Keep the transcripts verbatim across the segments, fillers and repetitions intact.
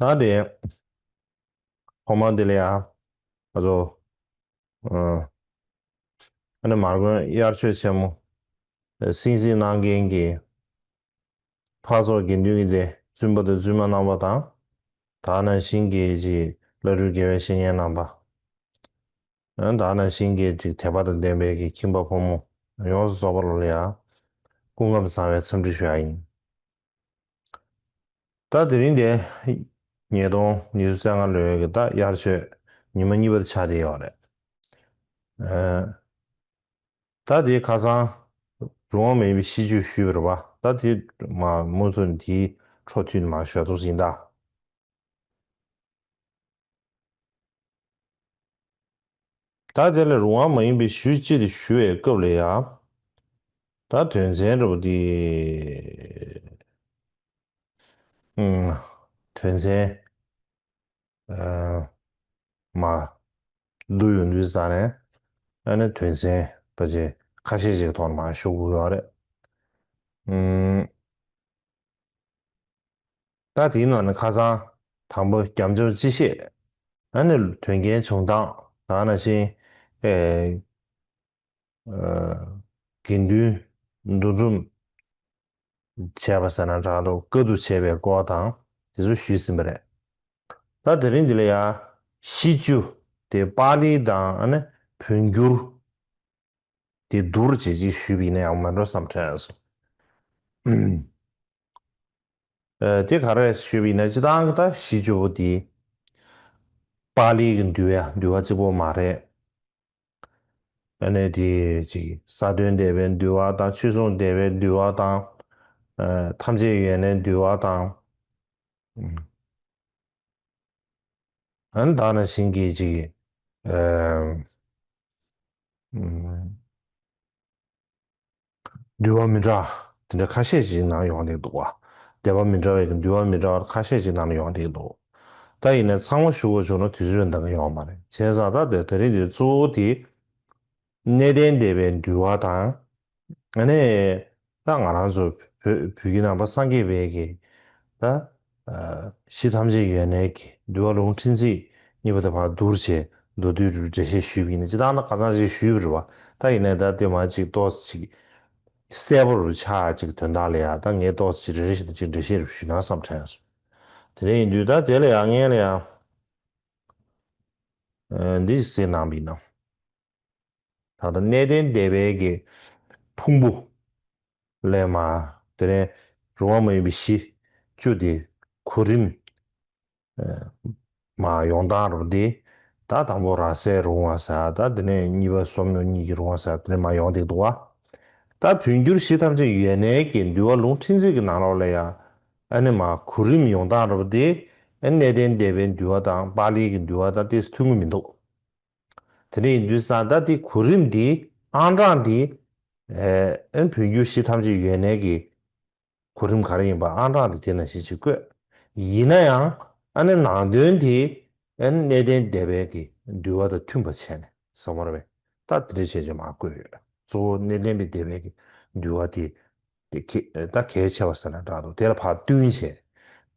ད་དེ་ཐོག་མ་དེ་ལ་ཡ་ང་ཚོ་ཨ་ནི་མར་དགོན་དབྱར་ཆོས་ཆེན་མོ་སྲིད་ཞིའི་གནང་མཁན་གྱི་འཕགས་ཚོགས་དགེ་འདུན་གྱི་སྡེ་བཙུན་པ་དང་བཙུན་མ་རྣམ་པ་དང་། ད་ག་ནང་བཞིན་གྱི་ཅིག་བླ་སྤྲུལ་དགེ་བའི་བཤེས་གཉེན་རྣམ་པ། ད་ག་ནང་བཞིན་གྱི་ཅིག་དད་པ་དང་ལྡན་པའི་གི་ཁྱིམ་པ་ཕོ་མོ་ཡོངས་སུ་རྫོགས་པ་ལ་ཡང་སྐུ་ཁམས་བཟང་བའི་འཚམས་འདྲི་ཞུ་ཡ་ཡིན། ད་དེ་རིང་དེ་ཉིས་སྟོང་ཉི་ཤུ་རྩ་ལྔ་ལོའི་གི་ད་དབྱར་ཆོས་ཉི་མ་གཉིས་པ་དེ་ཆགས་བསྡད་ཡོད་རེད། ཨ། ད་དེ་ཁ་སང་རུང་བ་མ་ཡིན་པའི་ཤིས་བརྗོད་ཞུས་པ་རེད་པ། ད་དེ་མ་མུ་མཐུད་དེའི་འཕྲོ་མཐུད་མ་ཞུ་ཐུབ་ཟིན་ད། ད་དེ་ལ་རུང་བ་མ་ཡིན་པའི་ཤིས་བརྗོད་དེ་ཞུ་བའི་སྐབས་ལ་ཡ། ད་དོན་ཚན་འདྲ་པོ་དེ། ཨུམ། དོན་ཚན། ཨ། མ། བསྡུ་ཡོང་དུས་ཙ་ནས། ཨ་ནི་དོན་ཚན་ཕལ་ཆེར་ཁ་ཤས་ཤིག་གི་ཐོག་ནས་མར་ཞུ་དགོས་ཡོད་རེད། ཨུམ། ད་དེའི་ནང་ནས་ཁ་སང་དང་པོ་རྒྱབ་ལྗོངས་སྤྱི་བཤད། ཨ་ནི་དོན་རྐྱེན་བྱུང་སྟངས། ད་ག་ནང་བཞིན། ཨེ། ཨ། དགེ་འདུན་འདུ་འཛོམས་བྱས་པ་ཟེར་ན་འདྲ་འདུག་བཀའ་བསྡུ་བྱས་པའི་སྐོར་དང་དེ་ཚོ་ཞུས་ཟིན་པ་རེད། ད་དེ་རིང་འདི་ལ་ཡ་ཤིས་བརྗོད་དེ་པཱ་ལི་དང་ཨ་ནི་བོད་འགྱུར་དེ་བསྡུར་བྱས་ཅིག་ཞུས་པ་ཡིན་ན་ཡག་པོ་མེད་འགྲོ་བསམ་དྲན་སོང་། ཨ། དེ་ག་རེ་ཞུས་པ་ཡིན་ན་སྤྱིར་བཏང་གི་ད་ཤིས་བརྗོད་པོ་དེ་པཱ་ལི་གི་འདུལ་བ་འདུལ་བ་གཅིག་པོ་མ་རེད། ཨ་ནི་དེ་ཅིག་ས་བོན་སྡེ་པའི་འདུལ་བ་དང་ཆོས་སྲུང་སྡེ་པའི་འདུལ་བ་དང་། ཨ། ཐམས་ཅད་ཡོན་ཏན་འདུལ་བ་དང་། ཨ་ནི་ད་ག་ནང་བཞིན་གྱི་ཅིག་ཨ། འདུལ་བ་མི་འདྲ་དེ་འདྲ་ཁ་ཤས་ཅིག་ནང་ཡོང་བསྡད་འདུག་བ། སྡེ་པ་མི་འདྲ་བའི་གི་འདུལ་བ་མི་འདྲ་བ་ཁ་ཤས་ཅིག་ནང་ཡོང་བསྡད་འདུག་ད་ཡིན་ནའི་ཚང་མ་ཞུ་དགོས་བྱུང་ན་དུས་ཚོད་འདང་གི་ཡོད་མ་རེད། བྱས་ཙང་ད་དེ་དེ་རིང་འདི་གཙོ་བོ་དེ་གནས་བརྟན་སྡེ་པའི་འདུལ་བ་དང་། ཨ་ནི་ད་ང་རང་ཚོ་བོད་བོད་བརྒྱུད་ནང་པ་སངས་རྒྱས་པའི་གི་ད་ཨ་གཞི་ཐམས་ཅད་ཡོན་གནས་ཀྱི་འདུལ་བ་ལུང་ཕྲན་ཚེགས་གཉིས་པ་དེ་ཕར་བསྡུར་བྱས་མདོར་བསྡུས་འགྲེལ་བཤད་ཞུས་པ་ཡིན་ན་སྤྱིར་བཏང་ན་ཁ་སང་ཞིག་ཞུས་པ་རེད་བ། ད་ཡིན་ནའི་ད་དེ་མ་ཅིག་ཏོག་ཙམ་ཅིག་གསལ་པོ་རུ་ཆགས་ཅིག་དོན་དག་ལ་ཡ་ད་ངས་ཏོག་ཙམ་ཅིག་རེ་རེ་བཞིན་དུ་ཅིག་འགྲེལ་བཤད་རུ་ཞུས་ན་བསམ་དྲན་སོང་། དེ་འདྲ་ཡིན་དུས་ད་དེ་ལ་ཡ་ངས་ལ་ཡ་ཨ་འདི་ཞིག་གསན་གནང་བ་ཡིན་ན། ད་ལྟ་གནས་བརྟན་སྡེ་པའི་གི་ཕུང་པོ་ལས་མར་དེ་ནས་རུང་བ་མ་ཡིན་པའི་གཞི་བཅུ་དེ་གོ་རིམ་མར་ཡོང་སྟངས་རུ་དེ། ད་དང་པོ་རབ་གསལ་རུང་བ་ཟེར། ད་དེ་ནས་གཉིས་པ་བསམ་ཡས་གཉིས་ཀྱི་རུང་བ་ཟེར། དེ་ནས་མར་ཡོང་བསྡད་འདུག་བ། ད་བོད་འགྱུར་གཞི་ཐམས་ཅད་ཡོན་གནས་ཀྱི་འདུལ་བ་ལུང་ཕྲན་ཚེགས་ཀྱི་ནང་ལོགས་ལ་ཡང་ཨ་ནི་མར་གོ་རིམ་ཡོང་སྟངས་རུ་དེ་གནས་བརྟན་སྡེ་པའི་འདུལ་བ་དང་པཱ་ལིའི་གི་འདུལ་བ་དང་ཏོག་ཙམ་མཐུན་གྱི་མི་འདུག་དེ་འདྲ་ཡིན་དུས་ཙང་ད་དེ་གོ་རིམ་འདི་ཨང་གྲངས་འདི་ཨེ་ཨེ་བོད་འགྱུར་གཞི་ཐམས་ཅད་ཡོན་གནས་ཀྱི་གོ་རིམ་ག་རེ་ཡིན་པ་ཨང་གྲངས་འདི་དེ་ནང་བཞིན་ཅིག་བཀོད། ཡིན་ན་ཡང་ཨ་ནི་ནང་དོན་དེ་ཨེ་གནས་བརྟན་སྡེ་པའི་གི་འདུལ་བ་དང་མཐུན་པ་བྱས་ནས་བསམ་པ་རེད་པས། ད་དེ་འདྲ་བྱས་བྱས་མར་བཀོད་ཡོད། གཙོ་བོ་གནས་བརྟན་པའི་སྡེ་པའི་གི་འདུལ་བ་དེ། དེ་གལ་ད་གལ་ཆེ་བ་ཟེར་ན་འདྲ་འདུག་དེ་ལ་ཕར་བསྟུན་བྱས་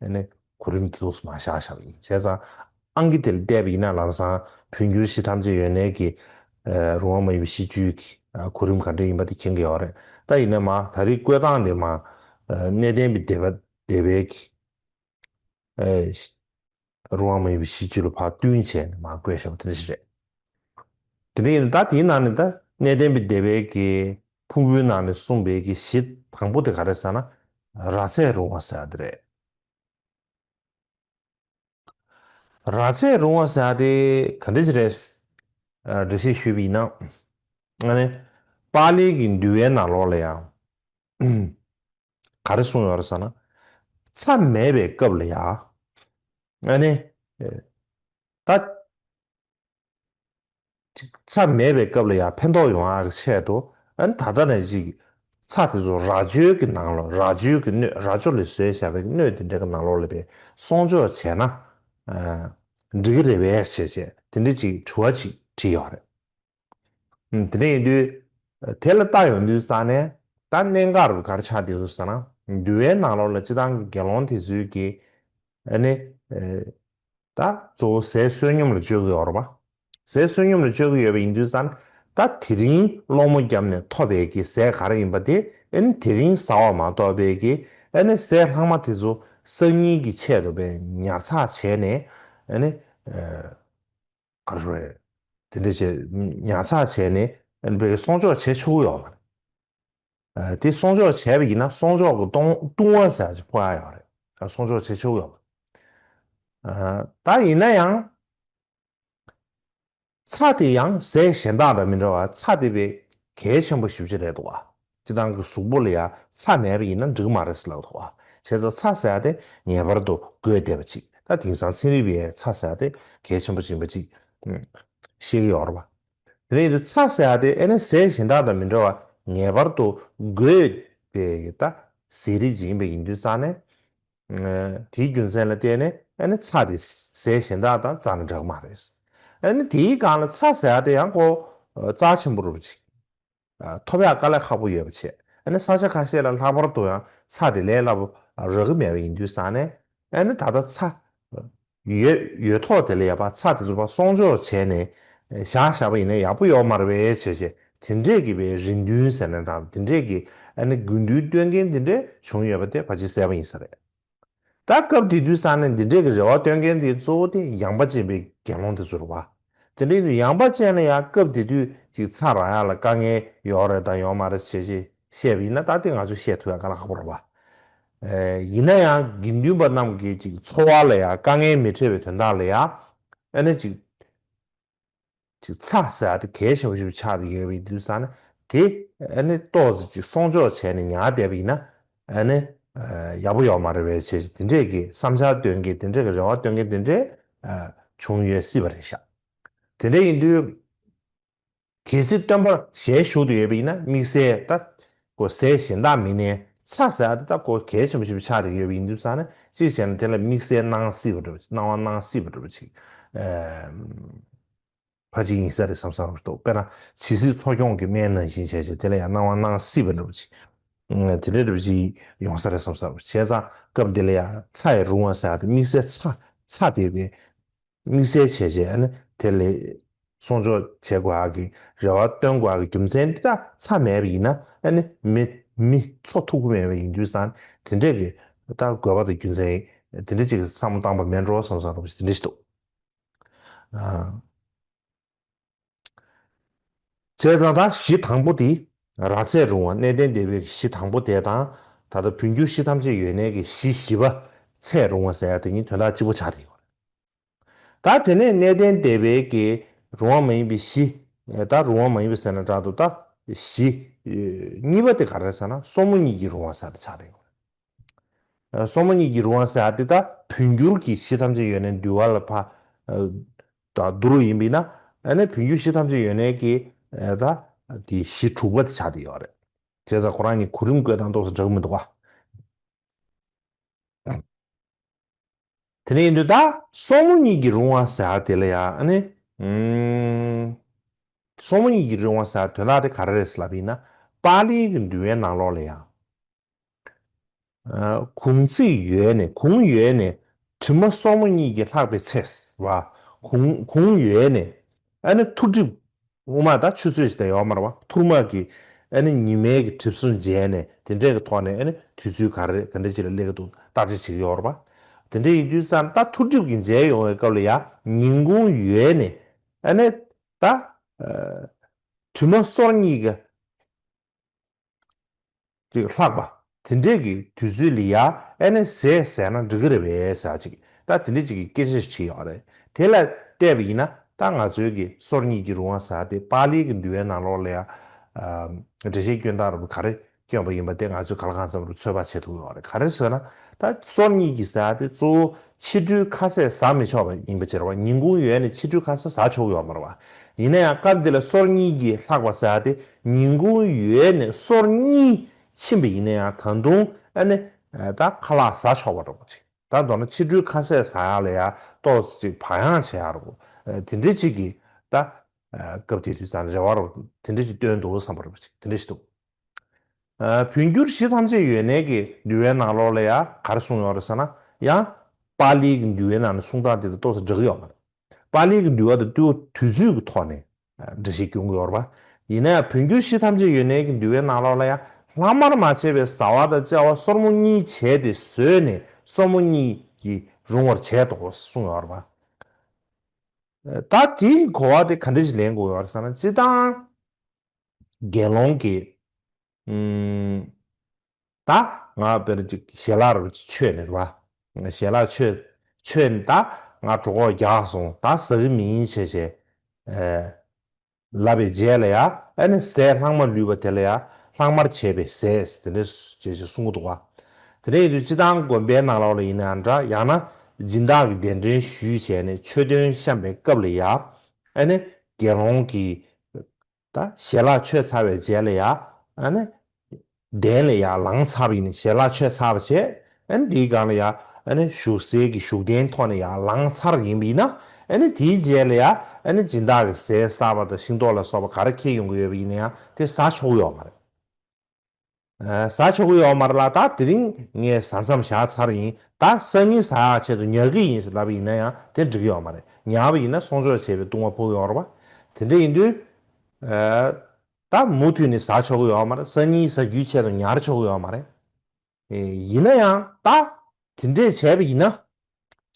ཨ་ནི་གོ་རིམ་དེ་ཚོ་མར་བཞག་བཞག་པ་ཡིན། བྱས་ཙང་ཨང་ཀི་དེ་ལ་བལྟས་པ་ཡིན་ན་ལམ་སང་བོད་འགྱུར་གཞི་ཐམས་ཅད་ཡོན་གནས་ཀྱི་ཨ་རུང་བ་མ་ཡིན་པའི་གཞི་བཅུའི་གི་ཨ་གོ་རིམ་ག་འདྲ་ཡིན་པ་དེ་མཁྱེན་གྱི་ཡོད་རེད། ད་ཡིན་ན་མར་ད་རེས་བཀོད་སྟངས་དེ་མར་ཨ་གནས་བརྟན་པའི་སྡེ་པ་སྡེ་པའི་གི་ཨ་རུང་བ་མ་ཡིན་པའི་གཞི་བཅུ་ལ་ཕར་བསྟུན་བྱས་ནས་མར་བཀོད་བཞག་པ་དེ་འདྲ་ཞིག་རེད། དེ་འདྲ་ཡིན་ན་ད་དེའི་ནང་ནས་ད་གནས་བརྟན་པའི་སྡེ་པའི་གི་ཕུང་པོའི་ནང་ནས་གསུངས་པའི་གི་གཞི་དང་པོ་དེ་ག་རེ་ཟེར་ན་རབ་ཚད་རུང་བ་ཟེར་ཡ་དེ་རེད། རབ་ཚད་རུང་བ་ཟེར་ཡ་དེ་ག་འདྲ་ཞིག་རེད། ཨ་འགྲེལ་བཤད་ཞུས་པ་ཡིན་ན། ཨ་ནི་པཱ་ལིའི་གི་འདུལ་བའི་ནང་ལོགས་ལ་ཡང་ག་རེ་གསུངས་ཡོད་རེད་ཟེར་ན། མཚམས་མེད་པའི་སྐབས་ལ་ཡང་ཨ་ནི་ད་ཅིག་མཚམས་མེད་པའི་སྐབས་ལ་ཡང་ཕན་ཐོགས་ཡོང་ཡག་གི་ཆེད་དུ་ཨ་ནི་ད་ལྟ་ནས་ཅིག་མཚམས་དེ་ཚོ་རབ་བྱེད་ཀྱི་ནང་ལོགས་རབ་བྱེད་ཀྱི་སྣོད་རབ་བྱེད་ལ་བཟོས་བཞག་པའི་སྣོད་དེ་འདྲ་གི་ནང་ལོགས་ལ་པའི་སྲུང་སྐྱོབ་བྱས་ན་ཨ་འགྲིག་གི་རེད་པས་བྱས་བྱས་དེ་འདྲ་ཅིག་དྲི་བ་ཅིག་དྲིས་ཡོད་རེད། ཨུམ། དེ་འདྲ་ཡིན་དུས། དེ་ལ་ལྟ་ཡོང་དུས་ཙང་ནས་ད་གནད་འགག་རུ་ག་རེ་ཆགས་བསྡད་འདུག་ཟེར་ན། འདུལ་བའི་ནང་ལོགས་ལ་སྤྱིར་བཏང་གི་དགེ་སློང་དེ་ཚོས་ཀྱི་ཨ་ནི་ ཨེ། ད་གཙོ་བོ་ཟས་བསོད་སྙོམས་ལ་སྤྱོད་ཀྱི་ཡོད་རེད་པ། ཟས་བསོད་སྙོམས་ལ་སྤྱོད་ཀྱི་ཡོད་པ་ཡིན་དུས་ཙང་ད་དེ་རིང་སློང་མོ་བརྒྱབ་ནས་ཐོབ་པའི་གི་ཟས་ག་རེ་ཡིན་པ་དེ་ཨེ་ནི་དེ་རིང་ཟ་བ་མ་གཏོགས་པའི་གི་ཨེ་ནི་ཟས་ལྷག་མ་དེ་ཚོ་སང་ཉིན་གྱི་ཆེད་དུ་པའི་ཉར་ཚགས་བྱས་ནས་ཨེ་ནི་ཨེ། ག་རེ་ཞུ་དགོས་རེད། དེ་འདྲ་བྱས་ཉར་ཚགས་བྱས་ནས་ཨེ་ནི་སྲུང་སྐྱོབ་བྱེད་ཆོག་གི་ཡོད་མ་རེད། ཨ། དེ་སྲུང་སྐྱོབ་བྱས་པ་ཡིན་ན་སྲུང་སྐྱོབ་ཀྱི་ལྟུང་ལྟུང་བ་ཟེར་ཡག་ཅིག་ཕོག་ཡག་ཡོད་རེད། ཨ། སྲུང་སྐྱོབ་བྱེད་ཆོག་ཡོད་མ་རེད། ཨ། ད་ཡིན་ན་ཡང་ཚྭ་དེ་ཡང་ཟས་གཞན་དག་དང་མི་འདྲ་བར་ཚྭ་དེ་དཔེ་གལ་ཆེན་པོ་ཞེ་པོ་ཅིག་རེད་འདུག་བ། སྤྱིར་བཏང་གི་གཟུགས་པོ་ལ་ཡང་ཚྭ་མེད་པ་ཡིན་ན་འགྲིག་གི་མ་རེད་ཟེར་ལབ་འདུག་བ། བྱས་ཙང་ཚྭ་ཟེར་ཡག་དེ་ངེས་པར་དུ་དགོས་བསྡད་པ་ཅིག་ད་དེང་སང་ཚན་རིག་པས་ཚྭ་ཟེར་ཡག་དེ་གལ་ཆེན་པོ་ཅིག་ཡིན་པ་ཅིག་ཤེས་ཀྱི་ཡོད་རེད་པ། དེ་ནས་ཡིན་དུས་ཚྭ་ཟེར་ཡག་དེ་ཨེ་ནི་ཟས་གཞན་དག་དང་མི་འདྲ་བར་ངེས་པར་དུ་དགོས་པའི་ད་ཟས་རིགས་ཅིག་ཡིན་པ་ཡིན་དུས་ཙང་ནས། ཨ། དེའི་རྒྱུ་མཚན་ལ་བརྟེན་ནས་ཨེ་ནི་ཚྭ་དེ་ཟས་གཞན་དག་དང་རྩ་ནས་འདྲ་གི་མ་རེད། ཨེ་ནི་དེའི་སྒང་ལ་ཚྭ་ཟེར་ཡག་དེ་ཡང་ཁོ་རྩ་ཆེན་པོ་རེད་པ་ཅིག་ཨ། ཐོབ་ཡག་དཀའ་ལས་ཁག་པོ་ཡོད་པ་བྱས། ཨ་ནི་ས་ཆ་ཁ་ཤས་ལ་ལྷག་པར་དུ་ཡང་ཚྭ་དེ་ལས་སླ་པོ་རག་གི་མེད་པ་ཡིན་དུས་ཙང་ནས། ཨ་ནི་ད་ལྟ་ཚྭ་ཡོད་ཡོད་ཐོག་དེ་ལ་ཡ་པ་ཚྭ་དེ་ཚོ་ཕར་སྲུང་སྐྱོབ་བྱས་ནས་བཞག་བཞག་པ་ཡིན་ན་ཡག་པོ་ཡོད་མ་རེད་པས་བྱས་བྱས། དེ་འདྲས་ཀྱི་པའི་རེ་འདུན་ཟེར་ན་འདྲ། དེ་འདྲས་ཀྱི་ཨ་ནི་དགོས་འདུན་སྟོན་མཁན་དེ་འདྲས་བྱུང་ཡོད་པ་དེ་ཕལ་ཆེར་གསལ་པོ་ཡིན་ས་རེད། ད་སྐབས་དེ་དུས་ཙང་ནས་འདི་འདྲས་ཀྱི་རེ་བ་སྟོན་མཁན་དེ་གཙོ་བོ་དེ་ཡངས་པ་ཅན་པའི་དགེ་སློང་དེ་ཚོ་རེད་པ། དེ་འདྲས་དུས་ཡངས་པ་ཅན་ལ་ཡང་སྐབས་དེ་དུས་ཅིག་ཚྭ་རག་ཡག་ལ་དཀའ་ངལ་ཡོད་རེད་དང་ཡོད་མ་རེད་བྱས་བྱས་བཤད་པ་ཡིན་ན། ད་དེ་ང་ཚོས་བཤད་ཐུབ་ཡག་དཀའ་ལས་ཁག་པོ་རེད་པ། ཨེ། ཡིན་ན་ཡང་དགེ་འདུན་པ་རྣམས་ཀྱི་ཅིག་འཚོ་བ་ལ་ཡང་དཀའ་ངལ་མི་འཕྲད་པའི་དོན་དག་ལ་ཡང་ཨ་ནི་ཅིག་ཅིག་ཚྭ་ཟེར་ཡག་དེ་གལ་ཆེན་པོ་ཞིག་ཆགས་ཡོད་པའི་དུས་ཙང་ནས་དེ་ཨ་ནི་ཏོག་ཙམ་ཅིག་སྲུང་སྐྱོབ་བྱས་ནས་ཉར་བསྡད་པ་ཡིན་ན་ཨ་ནི་ཡག་པོ་ཡོད་མ་རེད་པས་བྱས། དེ་འདྲས་ཀྱི་བསམ་འཆར་སྟོན་མཁན་དེ་འདྲས་ཀྱི་རེ་བ་སྟོན་མཁན་དེ་འདྲས་བྱུང་ཡོད་སྲིད་པ་རེད་ཤག་དེ་འདྲས་ཡིན་དུས། གལ་སྲིད་སྟོན་པ་ཞལ་བཞུགས་བསྡད་ཡོད་པ་ཡིན་ན་དམིགས་བསལ་ད་ཁོ་ཟས་གཞན་དག་མིན་ནའི་ཚྭ་ཟེར་ཡག་དེ་ད་ཁོ་གལ་ཆེན་པོ་ཞིག་ཆགས་བསྡད་ཡོད་པ་ཡིན་དུས་ཙང་ནས། གཅིག་བྱས་ན་དེ་ལ་དམིགས་བསལ་གནང་སྲིད་པ་འདྲ་པོ་ཅིག་གནང་བ་གནང་སྲིད་པ་འདྲ་པོ་ཅིག་ཨ། ཕལ་ཆེར་ཡིན་ས་རེད་བསམ་བསམ་འདུག་དཔེར་ན་ཇི་སྲིད་འཚོ་སྐྱོང་གི་སྨན་ནང་བཞིན་བྱས་བྱས་དེ་ལ་ཡང་གནང་བ་གནང་སྲིད་པ་འདྲ་པོ་ཅིག་ཨ། དེ་འདྲ་འདྲ་པོ་ཅིག་ཡོང་ས་རེད་བསམ་བསམ་འདུག་བྱས་ཙང་སྐབས་འདི་ལ་ཡང་ཚྭ་ཡི་རུང་བ་ཟེར་ཡག་དེ་དམིགས་བསལ་ཚྭ་ཚྭ་དེ་བས། དམིགས་བསལ་བྱས་བྱས་ཨ་ནི་དེ་ལ་སྲུང་སྐྱོབ་བྱེད་དགོས་ཡག་གི་རེ་བ་སྟོན་དགོས་ཡག་གི་རྒྱུ་མཚན་འདི་དག་ཚྭ་མེད་པ་ཡིན་ན་ཨ་ནི་མི་མི་འཚོ་ཐུབ་ཀྱི་མེད་པ་ཡིན་དུས་ཙང་དེ་འདྲས་ཀྱི་ད་དགོས་པ་དང་རྒྱུ་མཚན་དེ་འདྲས་ཅིག་བསམ་བློ་བཏང་པ་མེད་འགྲོ་བསམ་བསམ་འདྲ་པོ་ཞིག་དེ་འདྲས་ཞིག་འདུག་ཨ། བྱས་ཙང་ད་གཞི་དང་པོ་དེ་ར་ཚད་རུང་བ་གནས་བརྟན་སྡེ་པའི་གཞི་དང་པོ་དེ་དང་། ད་ལྟ་འབྱུང་འགྱུར་གཞི་ཐམས་ཅད་ཡོད་གནས་ཀྱི་གཞི་བཞི་པ་ཚད་རུང་བ་ཟེར་ཡག་དེ་གཉིས་དོན་དག་གཅིག་པ་ཆགས་བསྡད་ཡོད་རེད། ད་དེ་ནས་གནས་བརྟན་སྡེ་པའི་གི་རུང་བ་མ་ཡིན་པའི་གཞི། ད་རུང་བ་མ་ཡིན་པ་ཟེར་ན་འདྲ་འདུག་ད་གཞི་གཉིས་པ་དེ་ག་རེ་ཟེར་ན་སོར་མོ་གཉིས་ཀྱི་རུང་བ་ཟེར་ཡག་དེ་ཆགས་བསྡད་ཡོད་རེད། སོར་མོ་གཉིས་ཀྱི་རུང་བ་ཟེར་ཡག་དེ་ད་འབྱུང་འགྱུར་གྱི་གཞི་ཐམས་ཅད་ཡོད་གནས་འདུལ་བ་ལ་ཕར་ད་བསྡུར་བ་ཡིན་པ་ཡིན་ན། ཨ་ནི་འབྱུང་འགྱུར་གཞི་ཐམས་ཅད་ཡོད་གནས་ཀྱི་ད་དེ་གཞི་དྲུག་པ་དེ་ཆགས་བསྡད་ཡོད་རེད། བྱས་ཙང་ཁོ་རང་གཉིས་གོ་རིམ་བཀོད་སྟངས་ཏོག་ཙམ་འདྲ་གི་མི་འདུག་ག་དེ་ནས་ཡིན་དུས་ད་སོར་མོ་གཉིས་ཀྱི་རུང་བ་ཟེར་ཡག་དེ་ལ་ཡང་ཨ་ནི། ཨུམ། སོར་མོ་གཉིས་ཀྱི་རུང་བ་ཟེར་ཡག་དོན་དག་དེ་ག་རེ་རེད་ཟེར་ལབ་པ་ཡིན་ན། པཱ་ལིའི་གི་འདུལ་བའི་ནང་ལོགས་ལ་ཡང་། ཨ། གུང་ཚིགས་ཡོལ་ནས་གུང་ཡོལ་ནས་གྲིབ་མ་སོར་མོ་གཉིས་ཀྱིས་ལྷག་པའི་ཚེ་ཟེར་བ། གུང་གུང་ཡོལ་ནས་ཨ་ནི་ཐུགས་གྲིབ། དབུ་མ་ད་ཆུ་ཚོད་ཅིག་ད་ཡོད་མ་རེད་པ། ཐུར་མ་གི་ཨ་ནི་ཉི་མའི་གི་གྲིབ་སོ་འཇལ་ནས་དེ་འདྲས་ཀྱི་ཐོག་ནས་ཨ་ནི་དུས་ཚོད་ག་རེ་ག་འདྲས་ཅིག་ལ་སླེབས་ཀྱི་འདུག་བརྟག་དཔྱད་བྱེད་ཀྱི་ཡོད་རེད་པ། དེ་འདྲས་ཡིན་དུས་ཙང་ད་ཐུགས་གྲིབ་ཀྱི་འཇལ་ཡོང་བའི་སྐབས་ལ་ཡང་ཉིན་གུང་ཡོལ་ནས་ཨ་ནི་ད་ཨ་གྲིབ་མ་སོར་གཉིས་ཀྱི་ཅིག་ལྷག་པ། དེ་འདྲས་ཀྱི་དུས་ཚོད་ལ་ཡ་ཨ་ནི་ཟས་ཟས་ན་འགྲིག་གི་རེད་པས་ཟེར་ཅིག་ད་དེ་འདྲས་ཅིག་གི་སྐད་ཆ་ཞིག་བྲིས་ཡོད་རེད། དེ་ལ་བལྟས་པ་ཡིན་ན་ད་ང་ཚོའི་གི་སོར་གཉིས་ཀྱི་རུང་བ་ཟེར་དེ་པཱ་ལིའི་གི་འདུལ་བའི་ནང་ལོགས་ལ་ཡ་འགྲེལ་བཤད་སྐྱོན་སྟངས་རུ་ག་རེ་སྐྱོན་པ་ཡིན་པ་དེ་ང་ཚོས་གང་ལ་གང་འཚམ་རུ་ཚོད་དཔག་བྱེད་ཐུབ་ཡོད་རེད། ག་རེ་ཟེར་ན་ད་སོར་གཉིས་ཀྱི་ཟེར་དེ་གཙོ་བོ་ཕྱི་དྲོའི་ཁ་ཟས་ཟ་མི་ཆོག་པ་ཡིན་པ་ཅིག་རེད་པ། ཉིན་གུང་ཡོལ་ནས་ཕྱི་དྲོའི་ཁ་ཟས་ཟ་ཆོག་གི་ཡོད་མ་རེད་པ། ཡིན་ན་ཡང་སྐབས་འདི་ལ་སོར་གཉིས་ཀྱིས་ལྷག་པ་ཟེར་ཡག་དེ་ཉིན་གུང་ཡོལ་ནས་སོར་གཉིས་ཕྱིན་པ་ཡིན་ན་ཡང་ད་དུང་ཨ་ནི་ད་ཁ་ལག་ཟ་ཆོག་པ་འདྲ་པོ་ཅིག་ད་མདོར་ན་ཕྱི་དྲོའི་ཁ་ཟས་ཟ་ཡག་ལ་ཡང་ཏོག་ཙམ་ཅིག་བག་ཡངས་བྱེད་ཡག་རེད་པ། དེ་འདྲའི་ཅིག་གི་ད་སྐབས་དེ་དུས་ཙང་རེ་བ་རེད་པ། དེ་འདྲའི་ཅིག་བཏོན་འདུག་བསམ་པ་རེད་པ་ཅིག་དེ་འདྲ་ཞིག་འདུག་ཨ། འབྱུང་འགྱུར་གཞི་ཐམས་ཅད་ཡོད་གནས་ཀྱི་འདུལ་བའི་ནང་ལོགས་ལ་ཡང་ག་རེ་གསུངས་ཡོད་རེད་ཟེར་ན། ཡང་ པཱ་ལིའི་གི་འདུལ་བའི་ནང་ནས་གསུང་སྟངས་དེ་དང་ཏོག་ཙམ་འདྲ་གི་ཡོད་མ་རེད། པཱ་ལིའི་གི་འདུལ་བ་དང་ཏུ་དུས་ཚོད་ཀྱི་ཐོག་ནས་འགྲེལ་བཤད་སྐྱོན་གྱི་ཡོད་རེད་པ། ཡིན་ན་ཡང་བོད་འགྱུར་གཞི་ཐམས་ཅད་ཡོད་ནའི་གི་འདུལ་བའི་ནང་ལོགས་ལ་ཡང་ལྷག་མར་མ་བྱས་པའི་བཟའ་བ་དང་བཅའ་བ་སོར་མོ་གཉིས་བྱས་ཏེ་ཟོས་ནས་སོར་མོ་གཉིས་ཀྱིས་རུང་བར་བྱས་དོ་གསུངས་ཡོད་རེད་པ། ད་དེའི་གོ་བ་དེ་ག་འདྲ་ཞིག་ལེན་དགོས་ཡོད་རེད་ཟེར་ན། སྤྱིར་བཏང་དགེ་སློང་གི་ཨུམ། ད་ང་དཔེར་ན་ཅིག་ཞལ་ལག་རུ་མཆོད་ནས་རེད་པ། ཞལ་ལག་མཆོད་མཆོད་ནས་ད་ང་གྲོད་ཁོག་རྒྱགས་སོང་། ད་ཟ་གི་མིན་བྱས་བྱས། ཨེ། ལབ་པའི་རྗེས་ལ་ཡ། ཨ་ནི་ཟས་ལྷག་མ་ལུས་པ་དེ་ལ་ཡ་ལྷག་མར་བྱས་པའི་ཟས་དེ་འདྲ་བྱས་བྱས་གསུང་གི་འདུག་པ། དེ་འདྲ་ཡིན་དུས་སྤྱིར་བཏང་དགོན་པའི་ནང་ལོགས་ལ་ཡིན་ནའང་འདྲ། ཡང་ན་སྦྱིན་བདག་གི་གདན་འདྲེན་ཞུས་བྱས་ནས་མཆོད་རྟེན་བཤམས་པའི་སྐབས་ལ་ཡ། ཨ་ནི་དགེ་སློང་གིས་ད་ཞལ་ལག་མཆོད་ཚར་བའི་རྗེས་ལ་ཡ། ཨ་ནི་གདན་ལ་ཡར་ལངས་ཚར་བ་ཡིན་ན། ཞལ་ལག་མཆོད་ཚར་བ་བྱས། ཨ་ནི་དེའི་སྒང་ལ་ཡ། ཨ་ནི་བཞུགས་སའི་གི་བཞུགས་གདན་ཐོག་ནས་ཡར་ལངས་ཚར་ཡིན་པ་ཡིན་ན། ཨ་ནི་དེའི་རྗེས་ལ་ཡ། ཨ་ནི་སྦྱིན་བདག་གི་ཟས་བསགས་པ་དང་ཤིང་ཏོག་ལ་སོགས་པ་ག་རེ་འཁྱེར་ཡོང་གི་ཡོད་པ་ཡིན་ན་ཡང་དེ་ཟ་ཆོག་གི་ཡོད་མ་རེད། ཨ། ཟ་ཆོག་གི་ཡོད་མ་རེད་ལ། ད་དེ་རིང་ངས་ཟ་མཚམས་བཞག་ཚར་ཡིན། ད་སང་ཉིན་ཟ་ཡག་ཆེད་དུ་ཉར་གི་ཡིན་ཟེར་ལབ་པ་ཡིན་ན་ཡང་དེ་འགྲིག་གི་ཡོད་མ་རེད། ཉར་བ་ཡིན་ན་སྲུང་སྐྱོབ་བྱས་པའི་ལྟུང་བ་ཕོག་གི་ཡོད་རེད་པ། དེ་འདྲ་ཡིན་དུས། ཨ། ད་མུ་མཐུད་ནས་ཟ་ཆོག་གི་ཡོད་མ་རེད། སང་ཉིན་ཟ་རྒྱུའི་ཆེད་དུ་ཉར་ཆོག་གི་ཡོད་མ་རེད། ཨེ། ཡིན་ན་ཡང་ད་དེ་འདྲས་བྱས་པ་ཡིན་ན།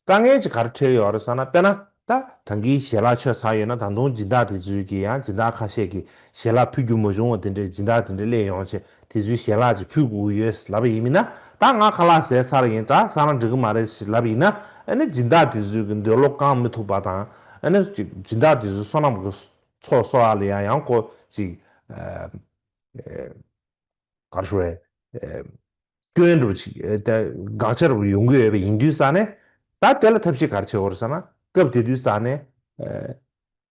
དཀའ་ངལ་ཅིག་ག་རེ་འཕྲད་ཡོད་རེད་ཟེར་ན། དཔེར་ན་ད་ད་གིན་ཞལ་ལག་མཆོད་ཚར་ཡོད་ན། ད་དུང་སྦྱིན་བདག་དེ་ཚོས་ཀྱིས་ཡང་། སྦྱིན་བདག་ཁ་ཤས་ཀྱིས་ཞལ་ལག་ཕུལ་རྒྱུ་མ་བྱུང་བ་དེ་འདྲས། སྦྱིན་བདག་དེ་འདྲས་སླེབས་ཡོང་བྱས་དེ་ཚོའི་ཞལ་ལག་ཅིག་ཕུལ་དགོས་ཀྱི་ཡོད་ལབ་པ་ཡིན་ན། ད་ང་ཁ་ལག་ཟས་ཚར་ཡིན། ད་ཟ་ན་འགྲིག་གི་མ་རེད་ཟེར་ལབ་པ་ཡིན་ན། ཨ་ནི་སྦྱིན་བདག་དེ་ཚོས་ཀྱིས་འདོད་བློ་བསྐང་མི་ཐུབ་པ་དང་། ཨ་ནི་སྦྱིན་བདག་དེ་ཚོའི་བསོད་ནམས་ཀྱི་ཚོགས་གསོག་ཡག་ལ་ཡང་ཡང་ཁོ་ཅིག་ཨ། ཨ། ག་རེ་ཞུ་དགོས་རེད། ཨ། སྐྱོན་འདྲ་པོ་ཅིག་ཨ། ད་དགག་བྱ་འདྲ་པོ་ཡོང་གི་ཡོད་པ་ཡིན་དུས་ཙང་ནས། ད་དེ་ལ་ཐབས་ཤེས་ག་རེ་བྱེད་དགོས་རེད་ཟེར་ན། སྐབས་དེ་དུས་ཙང་ནས། ཨ།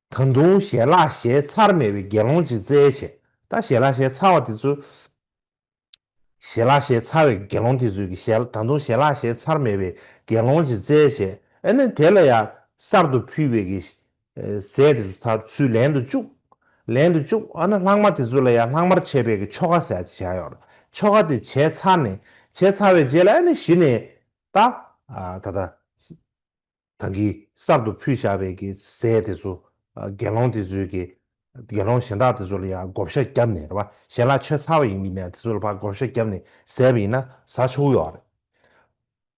ད་དུང་ཞལ་ལག་བཞེས་ཚར་མེད་པའི་དགེ་སློང་ཅིག་བཙལ་བྱས། ད་ཞལ་ལག་བཞེས་ཚར་བ་དེ་ཚོ། ཞལ་ལག་བཞེས་ཚར་བའི་དགེ་སློང་དེ་ཚོས་ཀྱིས་ཞལ། ད་དུང་ཞལ་ལག་བཞེས་ཚར་མེད་པའི་དགེ་སློང་ཅིག་བཙལ་བྱས། ཨ་ནི་དེ་ལ་ཡང་གསར་དུ་ཕུལ་བའི་གི་ཨ། ཟས་དེ་ཚོ་མཐར་ཚུར་ལེན་དུ་བཅུག་ལེན་དུ་བཅུག་ཨ་ནི་ལྷག་མ་དེ་ཚོ་ལ་ཡང་ལྷག་མར་བྱས་པའི་གི་ཆོ་ག་ཟེར་ཡག་ཅིག་བྱས་ཡོད་རེད། ཆོ་ག་དེ་བྱས་ཚར་ནས། བྱས་ཚར་བའི་རྗེས་ལ་ཨ་ནི་གཞི་ནས་ད། ཨ། ད་ད། ད་གིན་གསར་དུ་ཕུལ་བཞག་པའི་གི་ཟས་དེ་ཚོ། ཨ། དགེ་སློང་དེ་ཚོའི་གི། དགེ་སློང་གཞན་དག་དེ་ཚོ་ལ་ཡང་བགོ་བཤའ་བརྒྱབ་ནས་རེད་པ། ཞལ་ལག་མཆོད་ཚར་བ་ཡིན་མིན་ནས་དེ་ཚོ་ལ་ཕར་བགོ་བཤའ་བརྒྱབ་ནས་ཟས་པ་ཡིན་ན་ཟ་ཆོག་གི་ཡོད་རེད།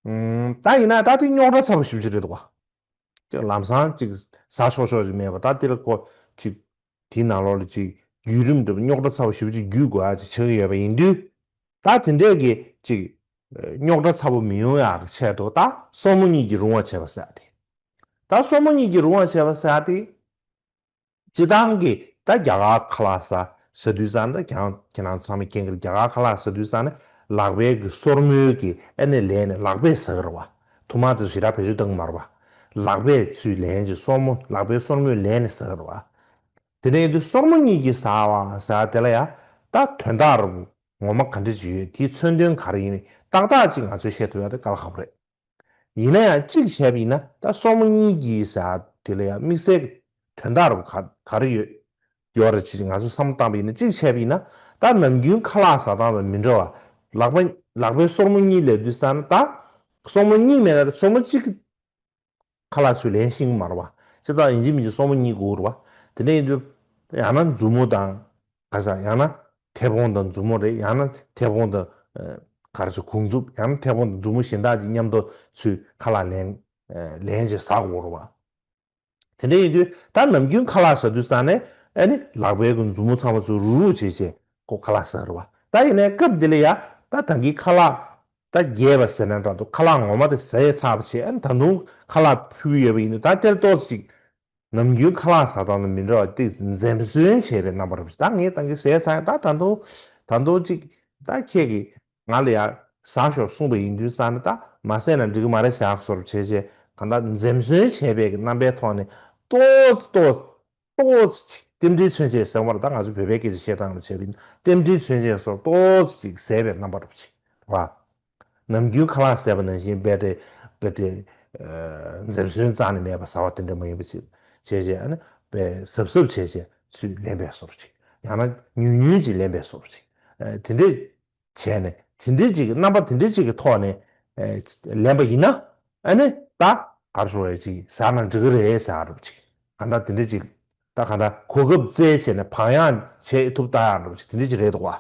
ཨུམ། ད་ཡིན་ན་ད་དེ་རྙོག་དྲ་ཚ་པོ་ཞེ་པོ་ཅིག་རེད་འདུག་ག་ཅིག་ལམ་སང་ཅིག་ཟ་ཆོག་ཆོག་ཅིག་མེད་པ། ད་དེ་ལ་ཁོ་ཅིག་དེའི་ནང་ལོགས་ལ་ཅིག་བརྒྱུད་རིམ་འདྲ་པོ་རྙོག་དྲ་ཚ་པོ་ཞེ་པོ་ཅིག་བརྒྱུད་དགོས་ཡག་ཅིག་ཆགས་ཀྱི་ཡོད་པ་ཡིན་དུས། ད་དེ་འདྲས་ཀྱི་ཅིག་རྙོག་དྲ་ཚ་པོ་མི་ཡོང་ཡག་གི་ཆེད་དུ། ད་སོར་མོ་གཉིས་ཀྱིས་རུང་བ་བྱེད་པ་ཟེར་ཡག་དེ། ད་སོར་མོ་གཉིས་ཀྱིས་རུང་བ་བྱེད་པ་ཟེར་ཡག་དེ། སྤྱིར་བཏང་གི་ད་རྒྱ་གར་ཁ་ལག་ཟ་ཟ་དུས་ཙང་། ད་ཁྱེད་རང་ཁྱེད་རང་ཚང་མས་མཁྱེན་གྱི་རེད། རྒྱ་གར་ཁ་ལག་ཟ་དུས་ཙང་ནས་ལག་པའི་གི་སོར་མོའི་གི་ཨ་ནི་ལེན་ནས་ལག་པས་ཟ་གི་རེད་པ། ཐུར་མ་དེ་ཚོ་ཞེ་དྲག་བེད་སྤྱོད་གཏོང་གི་མ་རེད་པ། ལག་པས་ཚུར་ལེན་བྱས། སོར་མོ། ལག་པའི་སོར་མོས་ལེན་ནས་ཟ་གི་རེད་པ། དེ་འདྲ་ཡིན་དུས་སོར་མོ་གཉིས་ཀྱིས་ཟ་བ་ཟེར་དེ་ལ་ཡ། ད་དོན་དག་རུ་ངོ་མ་ག་འདྲ་ཅིག་ཡོད། དེའི་མཚོན་དོན་ག་རེ་ཡིན་མིན་ཏག་ཏག་ཅིག་ང་ཚོས་བཤད་ཐུབ་ཡག་དེ་དཀའ་ལས་ཁག་པོ་རེད། ཡིན་ན་ཡང་གཅིག་བྱས་པ་ཡིན་ན། ད་སོར་མོ་གཉིས་ཀྱིས་ཟེར་དེ་ལ་ཡང་དམིགས་བསལ་གྱི་དོན་དག་རུ་ག་ག་རེ་ཡོད་ཡོད་རེད་ཅེས་ང་ཚོས་བསམ་བློ་བཏང་པ་ཡིན་ན། གཅིག་བྱས་པ་ཡིན་ན། ད་ནམ་རྒྱུན་ཁ་ལག་ཟ་སྟངས་དང་མི་འདྲ་བ། ལག་པ་ལག་པའི་སོར་མོ་གཉིས་སླེབས་དུས་ཙང་ནས། ད་སོར་མོ་གཉིས་མེད་ན་སོར་མོ་གཅིག་ཁ་ལག་ཚུར་ལེན་ཤེས་ཀྱི་མ་རེད་པ། སྤྱིར་བཏང་ཡིན་གཅིག་མིན་གཅིག་སོར་མོ་གཉིས་དགོས་རེད་པ། དེ་འདྲ་ཡིན་དུས་ཡང་ན་མཛུབ་མོ་དང་། ག་རེ་ཟེར། ཡང་ན་མཐེ་བོང་དང་མཛུབ་མོ་རེད། ཡང་ན་མཐེ་བོང་དང་། ཨ། ག་རེ་ཟེར། གུང་མཛུབ། ཡང་ན་མཐེ་བོང་དང་མཛུབ་མོ་གཞན་དག་ཅིག་མཉམ་དུ་ཚུར་ཁ་ལག་ལེན། ཨ། ལེན་བྱས་ཟ་དགོས་རེད་པ། དེ་འདྲ་ཡིན་དུས་ད་ནམ་རྒྱུན་ཁ་ལག་ཟ་དུས་ཙང་ནས། ཨ་ནི་ལག་པའི་གི་མཛུབ་མོ་ཚང་མ་ཚུར་རུག་རུག་བྱས་བྱས་ཁོ་ཁ་ལག་ཟ་རེད་པ། ད་ཡིན་ནའི་སྐབས་འདི་ལ་ཡ། ད་ད་གིན་ཁ་ལག་ད་རྒྱས་པ་ཟེར་ན་འདྲ་འདུག་ཁ་ལག་ངོ་མ་དེ་ཟས་ཚར་བ་བྱས། ཨ་ནི་ད་དུང་ཁ་ལག་ཕུལ་ཡོད་པ་ཡིན་དུས། ད་དེར་ཏོག་ཙམ་ཅིག་ནམ་རྒྱུན་ཁ་ལག་ཟ་སྟངས་དང་མི་འདྲ་བ། ཏོག་ཙམ་འཛེམ་ཟོན་བྱས་པའི་རྣམ་པ་རེད་པ། ད་ངས་ད་གིན་ཟས་ཚར་ཡིན། ད་ད་དུང་ད་དུང་ཅིག་ད་ཁྱེད་ཀྱིས་ང་ལ་ཡ་ཟ་ཤོག་གསུངས་པ་ཡིན་དུས་ཙང་ནས། ད་མ་ཟས་ན་འགྲིག་གི་མ་རེད་ཟེར་ཡག་བཟོ་འདྲ་བྱས་བྱས། གང་ལྟར་འཛེམ་ཟོན་བྱས་པའི་གི་རྣམ་པའི་ཐོག་ནས་ཏོག་ཙམ་ཏོག་ཙམ་ཏོག་ཙམ་ཅིག་རྟེན་འབྲེལ་མཚོན་བྱེད་ཟེར་བ་རེད། ད་ང་ཚོ་བོད་པའི་སྐད་ཆ་བཤད་སྟངས་ལ་བྱས་པ་ཡིན་ན། རྟེན་འབྲེལ་མཚོན་བྱེད་བཟོ་འདྲ་ཏོག་ཙམ་ཅིག་ཟས་པའི་རྣམ་པ་འདྲ་པོ་ཅིག་རེད་པ། ནམ་རྒྱུན་ཁ་ལག་ཟས་པ་ནང་བཞིན་རྦད་དེ་རྦད་དེ། ཨ། འཛེམ་ཟོན་རྩ་ནས་མེད་པ་ཟ་བ་དེ་འདྲ་མ་ཡིན་པ་ཅིག་བྱས་བྱས། ཨ་ནི་དཔེ་གཟབ་གཟབ་བྱས་བྱས་ཚུར་ལེན་པའི་བཟོ་འདྲ་ཅིག་ཡང་ན་ཉུང་ཉུང་ཅིག་ལེན་པའི་བཟོ་འདྲ་ཅིག་ཨ། དེ་འདྲས་བྱས་ནས། དེ་འདྲས་ཅིག་གི་རྣམ་པ་དེ་འདྲས་ཅིག་གི་ཐོག་ནས། ཨ། ལེན་པ་ཡིན་ན། ཨ་ནི་ད་གར་ཞོར་ཡ་ཅིག་ཟ་ན་འགྲིག་གི་རེད་ཟེར་ཡ་རུ་ཅིག་ག་འདྲ་དེ་འདྲ་ཅིག་ད་ག་འདྲ་གོ་སྐབས་བཙལ་བྱས་ནས་བག་ཡངས་བྱེད་ཐུབ་ལྟ་ཡ་རུ་ཅིག་དེ་འདྲ་ཅིག་རེད་འདུག་བ།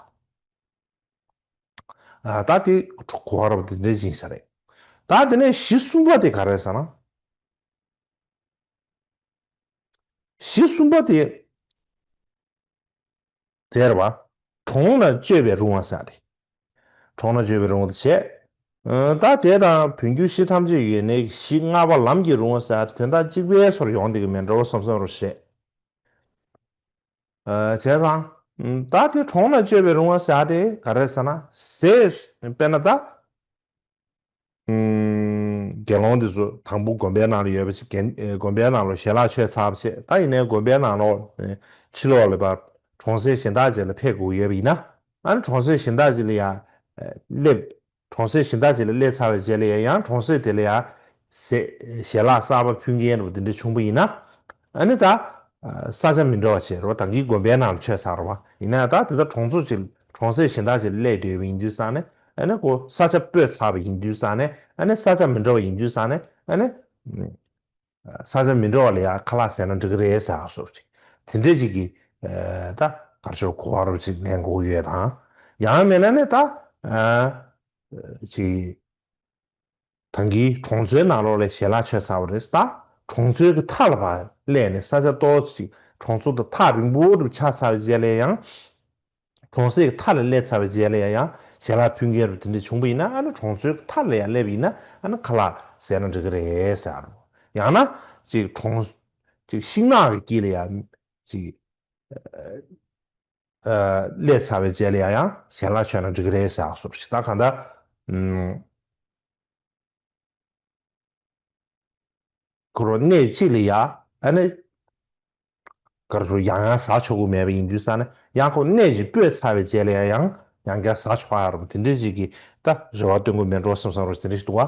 ད་དེ་གོ་བ་རབ་དེ་འདྲའི་ཅིག་ས་རེད། ད་དེ་ནས་གཞི་གསུམ་པ་དེ་ག་རེ་ཟེར་ན། གཞི་གསུམ་པ་དེ་དེ་རེད་བ། གྲོངས་ན་གཅོད་པའི་རུང་བ་ཟེར་ཏེ། གྲོངས་ན་གཅོད་པའི་རུང་བ་དེ་བྱས། ད་དེ་དང་བོད་འགྱུར་གཞི་ཐམས་ཅད་ཡོད་ནས་གཞི་ལྔ་པ་ལམ་གྱི་རུང་བ་ཟེར་ཏེ་དོན་དག་གཅིག་པའི་སོར་ཡོང་དེ་གི་མེད་འགྲོ་བསམ་བསམ་རུ་བྱས། བྱས་ཙང་། ད་དེ་གྲོངས་ན་གཅོད་པའི་རུང་བ་ཟེར་དེ་ག་རེ་ཟེར་ན་ཟས་དཔེར་ན་ད། དགེ་སློང་དེ་ཚོ་དང་པོ་དགོན་པའི་ནང་ལ་ཡོད་པ་ཞིག་དགོན་པའི་ནང་ལ་ཞལ་ལག་མཆོད་ཚར་བ་བྱས་ད་ཡིན་ནའི་དགོན་པའི་ནང་ལོགས་ཕྱི་ལོགས་ལ་ཕར་གྲོང་གསེབ་གཞན་དག་ཅིག་ལ་ཕེབས་དགོས་ཡོད་པ་ཡིན་ན་ཨ་ནི་གྲོང་གསེབ་གཞན་དག་ཅིག་ལ་ཡང་སླེབས། གྲོང་གསེབ་གཞན་དག་ཅིག་ལ་སླེབས་ཚར་བའི་རྗེས་ལ་ཡང་ཡང་གྲོང་གསེབ་དེ་ལ་ཡང་ཟས་ཞལ་ལག་གསར་པ་ཕུལ་མཁན་རུ་དེ་འདྲ་བྱུང་པ་ཡིན་ན། ཨ་ནི་ད། ས་ཆ་མི་འདྲ་བ་བྱས་རོ་ད་གིན་དགོན་པའི་ནང་ལ་མཆོད་ཚར་རོ་བ་ཡིན་ན་ད་དེ་ད་གྲོང་ཚོ་ཅིག་གྲོང་གསེབ་གཞན་དག་ཅིག་ལ་སླེབས་སྡོད་པ་ཡིན་དུས་ཙང་ནས་ཨ་ནི་ཁོ་ས་ཆ་སྤོས་ཚར་བ་ཡིན་དུས་ཙང་ནས་ཨ་ནི་ས་ཆ་མི་འདྲ་བ་ཡིན་དུས་ཙང་ནས་ཨ་ནི། ས་ཆ་མི་འདྲ་བ་ལ་ཡང་ཁ་ལག་ཟས་ན་འགྲིག་གི་རེད་ཟེར་བ་སོགས་ཅིག་དེ་འདྲས་ཅིག་གི་ད་གར་ཤོར་གོ་བ་རུ་ཅིག་ལེན་དགོས་ཡོད་དང་ཡང་མིན་ན་ནི་ད་ཅིག་ད་གིན་གྲོང་ཚོའི་ནང་ལོགས་ལ་ཞལ་ལག་མཆོད་ཚར་བ་རེད་ད་གྲོང་ཚོའི་གི་མཐའ་ལ་ཕར་སླེབས་ནས་ས་ཆ་ཏོག་ཙམ་ཅིག་གྲོང་ཚོ་དང་ཐག་རིང་པོ་རུ་ཆགས་ཚར་བའི་རྗེས་ལ་ཡང་། གྲོང་གསེབ་ཀྱི་མཐའ་ལ་སླེབས་ཚར་བའི་རྗེས་ལ་ཡང་ཡང་ཞལ་ལག་ཕུལ་མཁན་རུ་དེ་འདྲ་བྱུང་པ་ཡིན་ན་ཨ་ནི་གྲོང་ཚོའི་མཐའ་ལ་ཡང་སླེབས་ཡིན་ན་ཨ་ནི་ཁ་ལག་ཟས་ན་འགྲིག་གི་རེད་ཟེར་རོ། ཡང་ན་ཅིག་གྲོང་ཅིག་ཤིང་ནགས་ཀྱི་དཀྱིལ་ལ་ཡང་ཅིག་སླེབས་ཚར་བའི་རྗེས་ལ་ཡང་ཡང་ཞལ་ལག་མཆོད་ན་འགྲིག་གི་རེད་ཟེར་སོགས་ཞིག་ད་གང་ལྟར། ཁོ་རང་གནས་གཅིག་ལ་ཡ་ཨ་ནི་གར་སོ་ཡང་ཡང་ཟ་ཆོག་གི་མེད་པ་ཡིན་དུས་ས་ནི་ཡང་ཁོ་གནས་གཅིག་སྤོས་ཚར་བའི་རྗེས་ལ་ཡང་ཡང་ཡང་བསྐྱར་ཟ་ཆོག་ཡ་རུ་དེ་འདྲའི་ཞིག་གི་ད་རེ་བ་སྟོན་གི་མེད་འགྲོ་བསམ་བསམ་རུ་དེ་འདྲ་ཞིག་འདུག་བ།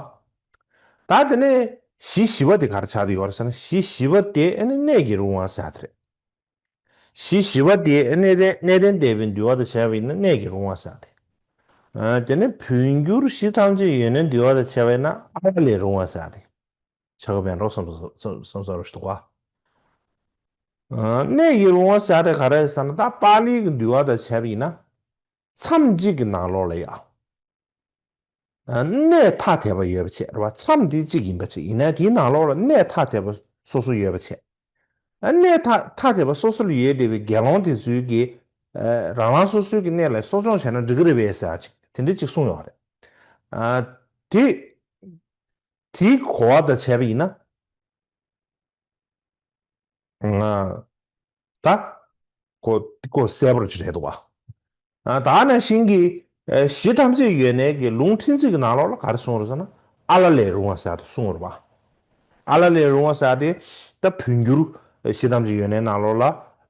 ད་དེ་ནས་གཞི་བཞི་པ་དེ་ག་རེ་ཆགས་བསྡད་ཡོད་རེད་ཟེར་ན་གཞི་བཞི་པ་དེ་ཨ་ནི་གནས་ཀྱི་རུང་བ་ཟེར་དེ་རེད། གཞི་བཞི་པ་དེ་གནས་བརྟན་གནས་བརྟན་སྡེ་པའི་འདུལ་བ་དང་བྱས་པ་ཡིན་ན་གནས་ཀྱི་རུང་བ་ཟེར་ཏེ། དེ་ནས་བོད་འགྱུར་གཞི་ཐམས་ཅད་ཡོན་ཏན་འདུལ་བ་དང་བྱས་པ་ཡིན་ན་ཨ་ལ་ལས་རུང་བ་ཟེར་ཏེ། ཆགས་པའི་འགྲོ་བསམ་བསམ་བསམ་བསམ་ཞིག་འདུག་ག་གནས་ཀྱི་རུང་བ་ཟེར་ཏེ་ག་རེ་ཟེར་ན་ད་པཱ་ལིའི་གི་འདུལ་བ་དང་བྱས་པ་ཡིན་ན། མཚམས་གཅིག་གི་ནང་ལོགས་ལ་ཡ། གནས་ཐ་དད་པ་ཡོད་པ་བྱས་རེད་བ། མཚམས་དེ་གཅིག་ཡིན་པ་བྱས་ཡིན་ན་དེའི་ནང་ལོགས་ལ་གནས་ཐ་དད་པ་སོ་སོ་ཡོད་པ་བྱས། གནས་ཐ་ཐ་དད་པ་སོ་སོ་ལ་ཡོད་བསྡད་པའི་དགེ་སློང་དེ་ཚོའི་གི་རང་རང་སོ་སོའི་གི་གནས་ལ་གསོ་སྦྱོང་བྱས་ན་འགྲིག་གི་རེད་པས་ཟེར་ཅིག་དེ་འདྲ་ཅིག་གསུངས་ཡོད་རེད། དེ་དེའི་གོ་བ་དང་བྱས་པ་ཡིན་ན། ད་ཁོ་ཁོ་གསལ་པོར་ཅིག་རེད་འདུག་བ། ད་ནང་བཞིན་གྱི་གཞི་ཐམས་ཅད་ཡོད་གནས་ཀྱི་ལུང་ཕྲན་ཚེགས་ཀྱི་ནང་ལོགས་ལ་ག་རེ་གསུངས་རེད་ཟེར་ན་ཨ་ལ་ལས་རུང་བ་ཟེར་དུ་གསུངས་རེད་བ། ཨ་ལ་ལས་རུང་བ་ཟེར་དེ་ད་བོད་འགྱུར་གཞི་ཐམས་ཅད་ཡོད་གནས་ནང་ལོགས་ལ་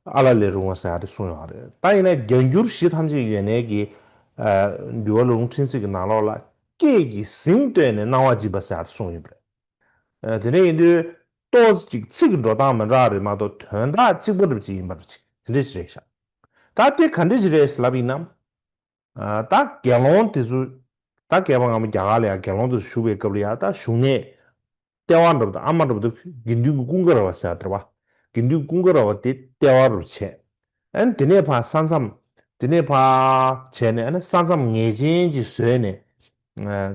ཨ་ལ་ལས་རུང་བ་ཟེར་དེ་གསུངས་ཡོད་རེད། ད་ཡིན་ན་རྒྱ་འགྱུར་གཞི་ཐམས་ཅད་ཡོད་གནས་ཀྱི་འདུལ་བ་ལུང་ཕྲན་ཚེགས་ཀྱི་ནང་ལོགས་ལ་སྐད་ཀྱི་ཟིང་བསྟོད་ནས་གནང་བ་སྦྱིན་པ་ཟེར་དུ་གསུངས་ཡོད་པ་རེད། དེ་འདྲ་ཡིན་དུས་ཏོག་ཙམ་ཅིག་ཚིག་གི་འགྲོ་སྟངས་མི་འདྲ་རེད་མ་གཏོགས་དོན་དག་གཅིག་པ་འདྲ་ཅིག་ཡིན་པ་རེད་དེ་འདྲ་ཅིག་རེད་ཤག་ད་དེ་ག་འདྲ་ཅིག་རེད་ལབ་ཡིན་ན། ད་དགེ་སློང་དེ་ཚོ་ད་བསྐལ་པ་སྔ་མ་རྒྱ་གར་ལ་ཡང་དགེ་སློང་དེ་ཚོ་བཞུགས་པའི་སྐབས་ལ་ཡང་ད་བཞུགས་གནས་ལྟེ་བ་འདྲ་པོ་དང་ཨ་མ་འདྲ་པོ་དང་དགེ་འདུན་གྱི་ཀུན་དགའ་ར་བ་ཟེར་བ་དེ་རེད་བ། དགེ་འདུན་ཀུན་དགའ་ར་བ་དེ་ལྟེ་བ་རུ་བྱས། ཨ་ནི་དེ་ནས་ཕར་ས་མཚམས་དེ་ནས་ཕར་བྱས་ནས་ཨ་ནི་ས་མཚམས་ངེས་ཅན་ཅིག་བཟོས་ནས་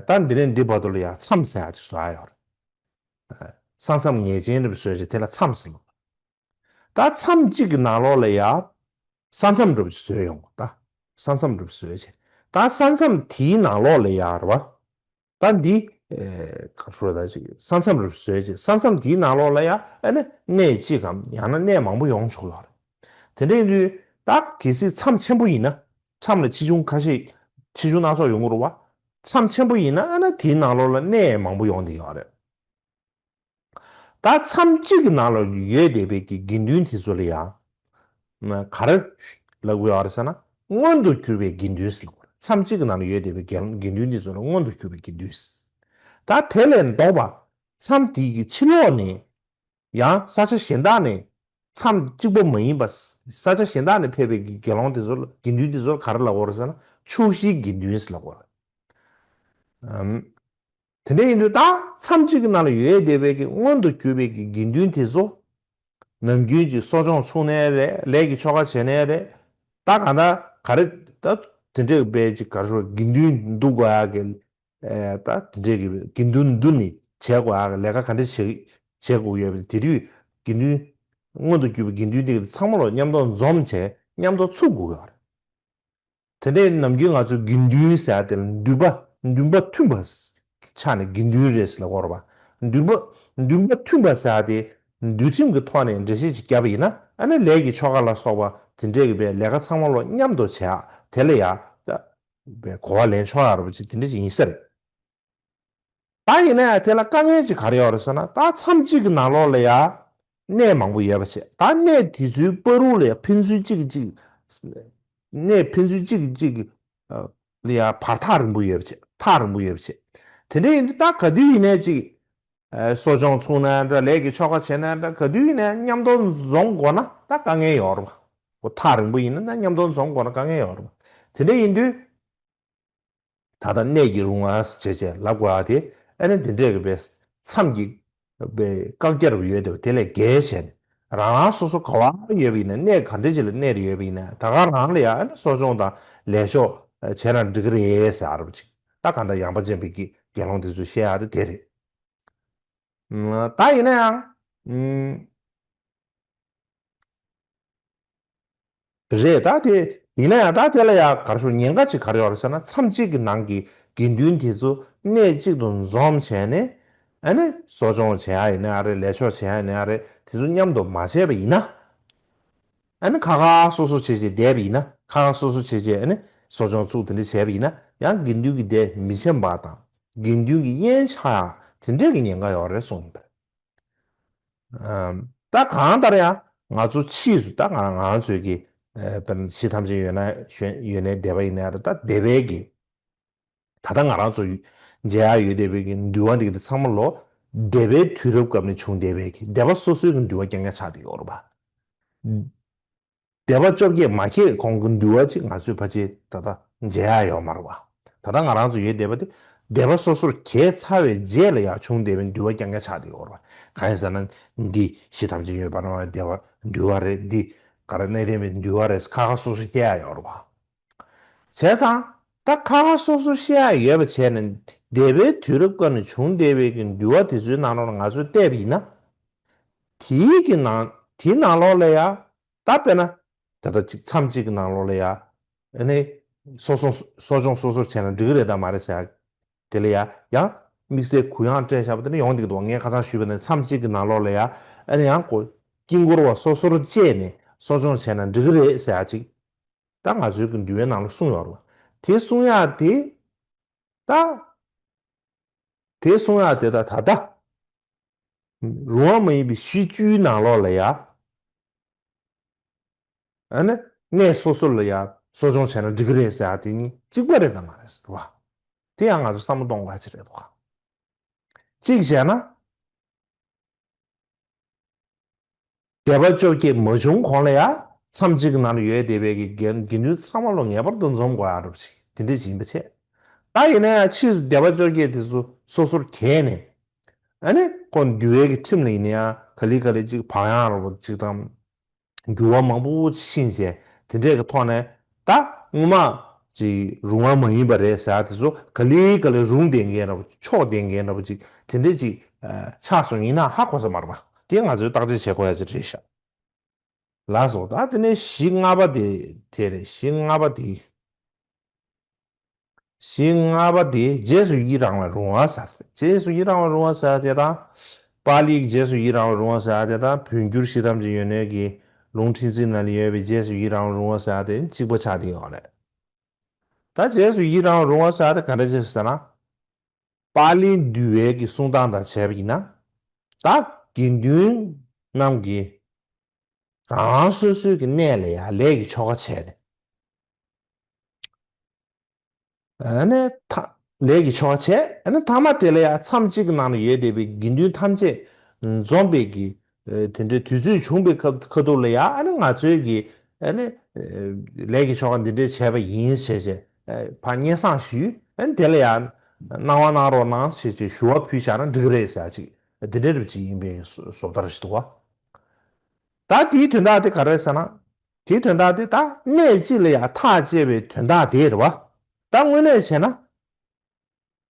ད་འདི་ནས་འདི་བར་དུ་ལ་ཡང་མཚམས་ཟེར་ཡག་ཅིག་བཟོ་ཡ་ཡོད་རེད། ས་མཚམས་ངེས་ཅན་རེ་བཟོས་ཅིག་དེ་ལ་མཚམས་ཟེར་ལོ། ད་མཚམས་གཅིག་གི་ནང་ལོགས་ལ་ཡང་ས་མཚམས་འདྲ་པོ་ཞིག་བཟོས་ཡོང་གོ་ད། ས་མཚམས་འདྲ་པོ་བཟོས་བྱས། ད་ས་མཚམས་དེའི་ནང་ལོགས་ལ་ཡང་རེད་བ། ད་འདི། ག་ཚོད་ད་ཅིག་ས་མཚམས་རུ་བཟོས་ཅིག་ས་མཚམས་དེའི་ནང་ལོགས་ལ་ཡང་ཨ་ནི་གནས་གཅིག་གམ་ཡང་ན་གནས་མང་པོ་ཡོང་ཆོག་ཡོད་རེད། དེ་འདྲ་ཡིན་དུས་ད་གལ་སྲིད་མཚམས་ཆེན་པོ་ཡིན་ན་མཚམས་ལ་ཆེ་ཆུང་ཁ་ཤས་ཆེ་ཆུང་སྣ་ཚོགས་ཡོང་གི་རེད་བ། མཚམས་ཆེན་པོ་ཡིན་ན་ཨ་ནི་དེའི་ནང་ལོགས་ལ་གནས་མང་པོ་ཡོང་བསྡད་ཡོད་རེད། ད་མཚམས་གཅིག་གི་ནང་ལ་ཡོད་བསྡད་པའི་གི་དགེ་འདུན་དེ་ཚོ་ལ་ཡང་། ག་རེ་ལབ་དགོས་ཡོད་རེད་ཟེར་ན་སྔོན་དུ་གྱུར་པའི་དགེ་འདུན་ཟེར་ལབ་དགོས་རེད། མཚམས་གཅིག་གི་ནང་ལ་ཡོད་བསྡད་པའི་དགེ་དགེ་འདུན་དེ་ཚོ་ལ་སྔོན་དུ་གྱུར་པའི་དགེ་འདུན་ཟེར། ད་དེ་ལས་ལྡོག་པ་མཚམས་དེའི་གི་ཕྱི་ལོགས་ནས་ཡང་ས་ཆ་གཞན་དག་ནས་མཚམས་གཅིག་པ་མ་ཡིན་པ་ས་ཆ་གཞན་དག་ནས་ཕེབས་པའི་གི་དགེ་སློང་དེ་ཚོ་ལ་དགེ་འདུན་དེ་ཚོ་ལ་ག་རེ་ལབ་དགོས་རེད་ཟེར་ན་ཕྱོགས་བཞིའི་དགེ་འདུན་ཟེར་ལབ་དགོས་རེད། དེ་འདྲ་ཡིན་དུས་ད་མཚམས་གཅིག་གི་ནང་ལ་ཡོད་བསྡད་པའི་གི་མངོན་དུ་གྱུར་པའི་གི་དགེ་འདུན་དེ་ཚོ་ནམ་རྒྱུན་གྱི་གསོ་སྦྱོང་ཚུགས་ནའི་རེད། ལས་ཀྱི་ཆོ་ག་བྱས་ནའི་རེད། ད་གང་ལྟར་ག་རེ་ད་དེ་འདྲའི་བའི་ཅིག་ག་རེ་ཞུ་དགེ་འདུན་འདུ་དགོས་ཡག་གི་ཨེ་ད་དེ་འདྲའི་གི་དགེ་འདུན་འདུ་ནས་བྱེད་དགོས་ཡག་གི་ལས་ཀ་ག་འདྲ་བྱེད་བྱེད་དགོས་ཡོད་པ་དེ་དུས་དགེ་འདུན་མངོན་དུ་གྱུར་པའི་དགེ་འདུན་དེ་གི་ཚང་མ་ལ་མཉམ་དུ་འཛོམས་བྱས་མཉམ་དུ་ཚུགས་དགོས་ཡོད་རེད། དེ་འདྲའི་ནམ་རྒྱུན་ང་ཚོས་དགེ་འདུན་ཟེར་ཡ་དེ་ལ་འདུན་པ་འདུན་པ་མཐུན་པ་ཆགས་ནས་དགེ་འདུན་རེད་ཟེར་ལབ་དགོས་རེད་པ། འདུན་པ་འདུན་པ་མཐུན་པ་ཟེར་ཡ་དེ་འདུལ་ཁྲིམས་ཀྱི་ཐོག་ནས་འགྲེལ་བཤད་ཅིག་བརྒྱབ་པ་ཡིན་ན་ཨ་ནི་ལས་ཀྱི་ཆོ་ག་ལ་སོགས་པ་དེ་འདྲའི་གི་པའི་ལས་ཀ་ཚང་མ་ལོ་མཉམ་དུ་བྱེད་ཡ་དེ་ལ་ཡ་ད་པའི་གོ་བ་ལེན་ཆོག་ཡ་རེད་པ་ཅིག་དེ་འདྲ་ཅིག་ཡིན་ས་རེད། ད་ཡིན་ན་ཡང་དེ་ལ་དཀའ་ངལ་ཅིག་ག་རེ་ཡོད་རེད་ཟེར་ན། ད་མཚམས་གཅིག་གི་ནང་ལོགས་ལ་ཡ་གནས་མང་པོ་ཡོད་པ་བྱས། ད་གནས་དེ་ཚོའི་བར་དུ་ལ་ཡ་ཕན་ཚུན་གཅིག་གིས་གཅིག་གནས་ཕན་ཚུན་གཅིག་གིས་གཅིག་གི་ལ་ཡ་བར་ཐག་རིང་པོ་ཡོད་པ་བྱས། ཐག་རིང་པོ་ཡོད་པ་བྱས། དེ་འདྲ་ཡིན་དུས་ད་ག་དུས་ཡིན་ནའི་གཅིག་གསོ་སྦྱོང་ཚུགས་ན་འདྲ། ལས་ཀྱི་ཆོ་ག་བྱས་ན་འདྲ། ག་དུས་ཡིན་ནའི་མཉམ་དུ་འཛོམས་དགོས་ན་ད་དཀའ་ངལ་ཡོད་རེད་པ། ཐག་རིང་པོ་ཡིན་ན་ད་མཉམ་དུ་འཛོམས་དགོས་ན་དཀའ་ངལ་ཡོད་རེད་པ། དེ་འདྲ་ཡིན་དུས། ད་ལྟ་གནས་ཀྱི་རུང་བ་ཞེས་བྱས་ལབ་དགོས་ཡ་དེ་ཨ་ནི་དེ་འདྲས་ཀྱི་པའི་མཚམས་ཀྱི་པའི་བཀག་རྒྱ་རུ་ཡོད་དེ་དེ་ལས་བརྒལ་བྱས་ནས་རང་རང་སོ་སོ་ག་བ་ཡོད་པ་ཡིན་ན། གནས་ག་འདྲ་ཅིག་ལ་གནས་རེ་ཡོད་པ་ཡིན་ན་ད་ག་རང་ལ་ཡ་ཨ་ནི་གསོ་སྦྱོང་དང་ལས་ཆོག་བྱས་ན་འགྲིག་གི་རེད་ཟེར་ཡ་རུ་ཅིག་ད་ག་འདྲ་ཡངས་པ་ཅན་པའི་གི་དགེ་སློང་དེ་ཚོས་བཤད་ཡ་དེ་དེ་རེད། ད་ཡིན་ན་ཡང་། རེད། ད་དེ་ཡིན་ན་ཡང་ད་དེ་ལ་ཡང་ག་རེ་ཞུ་ཉེན་ཁ་ཅིག་ག་རེ་ཡོད་རེད་ཟེར་ན། མཚམས་གཅིག་གི་ནང་གི་དགེ་འདུན་དེ་ཚོ་གནས་གཅིག་ཏུ་འཛོམས་བྱས་ནས་ཨ་ནི་གསོ་སྦྱོང་བྱེད་ཡ་ཡིན་ན་ཡང་རེད། ལས་ཆོག་བྱེད་ཡ་ཡིན་ན་ཡང་རེད། དེ་ཚོ་མཉམ་དུ་མ་བྱས་པ་ཡིན་ན། ཨ་ནི་ཁ་ཁ་སོ་སོ་བྱས་བྱས་བསྡད་པ་ཡིན་ན། ཁ་ཁ་སོ་སོ་བྱས་བྱས་ཨ་ནི་གསོ་སྦྱོང་ཚུགས་དེ་འདྲ་བྱས་པ་ཡིན་ན་ཡང་དགེ་འདུན་གྱི་སྡེ་མི་ཆེན་པ་དང་དགེ་འདུན་གྱི་དབྱེན་ཆགས་ཡ་དེ་འདྲས་ཀྱི་ཉེན་ཁ་ཡོད་རེད་གསུངས་ཡིན་པ། ཨམ། ད་གང་ལྟར་ཡང་ང་ཚོ་ཕྱིས་སུ་ད་ང་རང་ང་ཚོའི་གི་ཨ་དཔེར་ན་གཞི་ཐམས་ཅད་ཡོད་ན་ཡོད་ནའི་སྡེ་པ་ཡིན་ན་རེད། ད་སྡེ་པའི་གི་ད་ལྟ་ང་རང་ཚོ་མཇལ་ཡ་ཡོད་བསྡད་པའི་གི་འདུལ་བ་འདི་གི་ཚང་མ་ལོ་སྡེ་པའི་དུས་རབས་སྐབས་ནས་བྱུང་བསྡད་པའི་གི་སྡེ་པ་སོ་སོའི་གི་འདུལ་བ་རྐྱང་རྐྱང་ཆགས་བསྡད་ཡོད་རེད་པ། སྡེ་པ་བཅོ་བརྒྱད་མ་གྱེས་གོང་གི་འདུལ་བ་ཅིག་ང་ཚོས་ཕལ་ཆེར་ད་ལྟ་མཇལ་ཡ་ཡོད་མ་རེད་བ། ད་ལྟ་ང་རང་ཚོ་ཡོད་བསྡད་པ་དེ་སྡེ་པ་སོ་སོར་གྱེས་ཚར་བའི་རྗེས་ལ་ཡང་བྱུང་བསྡད་པའི་འདུལ་བ་རྐྱང་རྐྱང་ཆགས་བསྡད་ཡོད་རེད་བ། གང་ཡིན་ཟེར་ན་འདི་གཞི་ཐམས་ཅད་ཡོད་པར་སྣང་བའི་སྡེ་པ་འདུལ་བ་རེད། འདི་ག་རེ་གནས་བརྟན་པའི་འདུལ་བ་རེད། ཁ་ཁ་སོ་སོ་བཤད་ཡ་ཡོད་རེད་བ། བྱས་ཙང་ད་ཁ་ཁ་སོ་སོ་བཤད་ཡ་ཡོད་པ་བྱས་ནས་སྡེ་པའི་དུས་རབས་སྐབས་ནས་བྱུང་བསྡད་པའི་གི་འདུལ་བ་དེ་ཚོའི་ནང་ལོགས་ལ་ང་ཚོས་བལྟས་པ་ཡིན་ན། དེའི་གི་ནང་དེའི་ནང་ལོགས་ལ་ཡ། ད་དཔེར་ན། ད་ལྟ་གཅིག་མཚམས་གཅིག་གི་ནང་ལོགས་ལ་ཡ། ཨ་ནི། སོ་སོ་གསོ་སྦྱོང་སོ་སོར་བྱས་ན་འགྲིག་གི་རེད་དམ་མ་རེད་ཟེར་ཡ། དེ་ལ་ཡ་ཡང་དམིགས་བསལ་གུ་ཡངས་སྤྲད་བཞག་པ་དེ་འདྲ་ཡོང་བསྡད་ཀྱི་འདུག་ངས་ཁ་སང་ཞུས་པ་ནས་མཚམས་གཅིག་གི་ནང་ལོགས་ལ་ཡ། ཨ་ནི་ཡང་ཀོ། དཀྱིལ་འཁོར་བ་སོ་སོར་བཅད་ནས་གསོ་སྦྱོང་བྱས་ན་འགྲིག་གི་རེད་ཟེར་ཡ་ཅིག་ད་ང་ཚོའི་གི་འདུལ་བའི་ནང་ལ་གསུངས་ཡོད་རེད་བ། དེ་གསུང་ཡ་དེ། ད། དེ་གསུང་ཡ་དེ་ད་ད་ལྟ། རུང་བ་མ་ཡིན་པའི་གཞི་བཅུའི་ནང་ལོགས་ལ་ཡ། ཨ་ནི་གནས་སོ་སོ་ལ་ཡ་གསོ་སྦྱོང་བྱས་ན་འགྲིག་གི་རེད་ཟེར་ཡ་དེ་གཉིས་གཅིག་པ་རེད་དམ་མ་རེད་ཟེར་བ། དེ་ཡང་ང་ཚོ་བསམ་བློ་གཏོང་དགོས་ཡ་ཅིག་རེད་འདུག་ག་གཅིག་བྱས་ན། སྡེ་པ་བཅོ་བརྒྱད་མ་བྱུང་གོང་ལ་ཡ། མཚམས་གཅིག་གི་ནང་ལ་ཡོད་བསྡད་པའི་གི་དགེ་དགེ་འདུན་ཚང་མ་ལོ་ངེས་པར་དུ་འཛོམས་དགོས་ཡ་འདྲ་པོ་ཅིག་དེ་འདྲས་ཅིག་ཡིན་པ་བྱས། ད་ཡིན་ན་ཡང་ཕྱིས་སུ་སྡེ་པ་བཅོ་བརྒྱད་དེ་ཚོ་སོ་སོར་གྱེས་ནས། ཨ་ནི་ཁོ་འདུལ་བའི་གི་ཁྲིམས་ལ་ཡིན་ན་ཡང་ག་ལེ་ག་ལེ་ཅིག་བག་ཡངས་འདྲ་པོ་ཅིག་དང་། འགྱུར་བ་མང་པོ་ཕྱིན་བྱས་དེ་འདྲས་ཀྱི་ཐོག་ནས་ད་སྔོན་མ་ཅིག་རུང་བ་མ་ཡིན་པ་རེད་ཟེར་ཡ་དེ་ཚོ་ག་ལེ་ག་ལེ་རུང་བསྡད་མཁན་འདྲ་པོ་འཕྱོག་བསྡད་མཁན་འདྲ་པོ་ཅིག་དེ་འདྲས་ཅིག་ཆགས་སོང་ཡིན་ན་ཧ་གོ་ས་མ་རེད་པ། དེ་ང་ཚོས་བརྟག་དཔྱད་བྱེད་དགོས་ཡ་ཅིག་རེད་ཤག་ལགས་སོ། ད་དེ་ནས་གཞི་ལྔ་པ་དེ་དེ་རེད། གཞི་ལྔ་པ་དེ། གཞི་ལྔ་པ་དེ་རྗེས་སུ་ཡི་རང་བའི་རུང་བ་ཟེར། རྗེས་སུ་ཡི་རང་བའི་རུང་བ་ཟེར་དེ་དང་། པཱ་ལིའི་རྗེས་སུ་ཡི་རང་བའི་རུང་བ་ཟེར་དེ་དང་། བོད་འགྱུར་གཞི་ཐམས་ཅད་ཡོད་ནོའི་གི་ལུང་ཁྲིད་འཛིན་ནང་ལ་ཡོད་པའི་རྗེས་སུ་ཡི་རང་བའི་རུང་བ་ཟེར་དེ་གཅིག་པ་ཆགས་བསྡད་ཡོད་རེད། ད་རྗེས་སུ་ཡི་རང་བའི་རུང་བ་ཟེར་དེ་ག་འདྲ་ཅིག་ཟེར་ན། པཱ་ལིའི་འདུལ་བའི་གི་གསུང་སྟངས་དང་བྱས་པ་ཡིན་ན། ད་དགེ་འདུན་རྣམས་ཀྱིས་རང་རང་སོ་སོའི་གི་གནས་ལ་ཡང་ལས་ཀྱི་ཆོ་ག་བྱས་ནས། ཨ་ནི་ཐ་ལས་ཀྱི་ཆོ་ག་བྱས། ཨ་ནི་མཐའ་མ་དེ་ལ་ཡང་མཚམས་གཅིག་གི་ནང་ན་ཡོད་བསྡད་པའི་དགེ་འདུན་ཐམས་ཅད་འཛོམས་པའི་གི་ཨ་དེ་འདྲའི་དུས་ཚོད་བྱུང་བའི་ཁ་ཁ་ཐུག་ལ་ཡང་ཨ་ནི་ང་ཚོའི་གི་ཨ་ནི་ཨ་ལས་ཀྱི་ཆོ་ག་འདི་འདྲའི་བྱས་པ་ཡིན་ཞེས་བྱས་ཨ་ཕར་སྙན་སེང་ཞུས། ཨ་ནི་དེ་ལ་ཡང་ གནང་བ་གནང་རོགས་གནང་ཞེས་ཅིག་ཞུ་བ་ཕུལ་བཞག་ན་འགྲིག་གི་རེད་ཟེར་ཅིག་འདི་འདྲའི་རིགས་ཅིག་ཡིན་པའི་བཟོ་བཟོ་ལྟ་རེ་ཞིག་འདུག་བ། ད་དེའི་དོན་དག་དེ་ག་རེ་ཟེར་ན། དེའི་དོན་དག་དེ་ད་གནས་གཅིག་ལ་ཡང་ཐག་བཅད་པའི་དོན་དག་དེ་རེད་བ། ད་དངོས་གནས་བྱས་ན།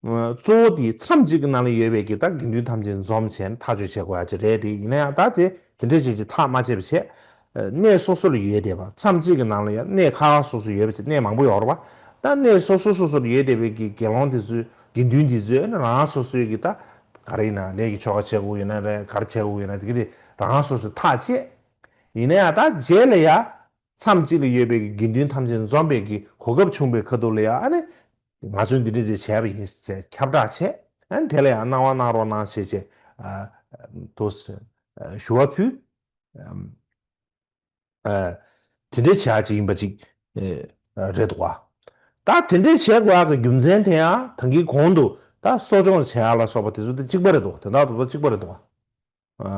གཙོ་བོ་དེ་མཚམས་གཅིག་གི་ནང་ལ་ཡོད་པའི་གི་ད་དགེ་འདུན་ཐམས་ཅད་འཛོམས་བྱས་ནས་ཐག་གཅོད་བྱེད་དགོས་ཡ་ཅིག་རེད་དེ། ཡིན་ན་ཡང་ད་དེ་དེ་འདྲ་ཅིག་ཅིག་ཐག་མ་བཅད་པ་བྱས། གནས་སོ་སོ་ལ་ཡོད་བསྡད་པ། མཚམས་གཅིག་གི་ནང་ལ་ཡང་གནས་ཁག་ཁག་སོ་སོ་ཡོད་པ་ཅིག་གནས་མང་པོ་ཡོད་རེད་བ། ད་གནས་སོ་སོ་སོ་སོ་ལ་ཡོད་བསྡད་པའི་གི་དགེ་སློང་དེ་ཚོས་དགེ་འདུན་དེ་ཚོས་རང་སོ་སོའི་གི་ད་ག་རེ་ཡིན་ན་ལས་ཀྱི་ཆོ་ག་བྱེད་དགོས་ཡོད་ན་རེད། ག་རེ་བྱེད་དགོས་ཡོད་ན་དེ་གི་དེ་རང་སོ་སོས་ཐག་བཅད། ཡིན་ན་ཡང་ད་རྗེས་ལ་ཡ། མཚམས་གཅིག་ལ་ཡོད་པའི་གི་དགེ་འདུན་ཐམས་ཅད་འཛོམས་པའི་གི་གོ་སྐབས་བྱུང་བའི་ཁ་ཐུག་ལ་ཡང་ཨ་ནི། ང་ཚོས་འདི་འདྲ་འདི་བྱས་པ་ཡིན་ཞེས་ཁྱབ་བསྒྲགས་བྱས། ཨ་ནི་དེ་ལ་ཡང་གནང་བ་གནང་རོགས་གནང་ཞེས་བྱས། ཨ། དུ་ཞུ་བ་ཕུལ། ཨ། དེ་འདྲའི་བྱ་ཅིག་ཡིན་པ་ཅིག་ཨ། རེད་འདུག་བ། ད་དེ་འདྲའི་བྱས་དགོས་ཡག་གི་རྒྱུ་མཚན་དེ་ཡང་ད་གིན་གོང་དུ་ད་གསོ་སྦྱོང་བྱེད་ཡག་ལ་སོགས་པ་དེ་ཚོ་དེ་གཅིག་པ་རེད་འདུག་དེ་དག་ཏུ་གཅིག་པ་རེད་འདུག་བ།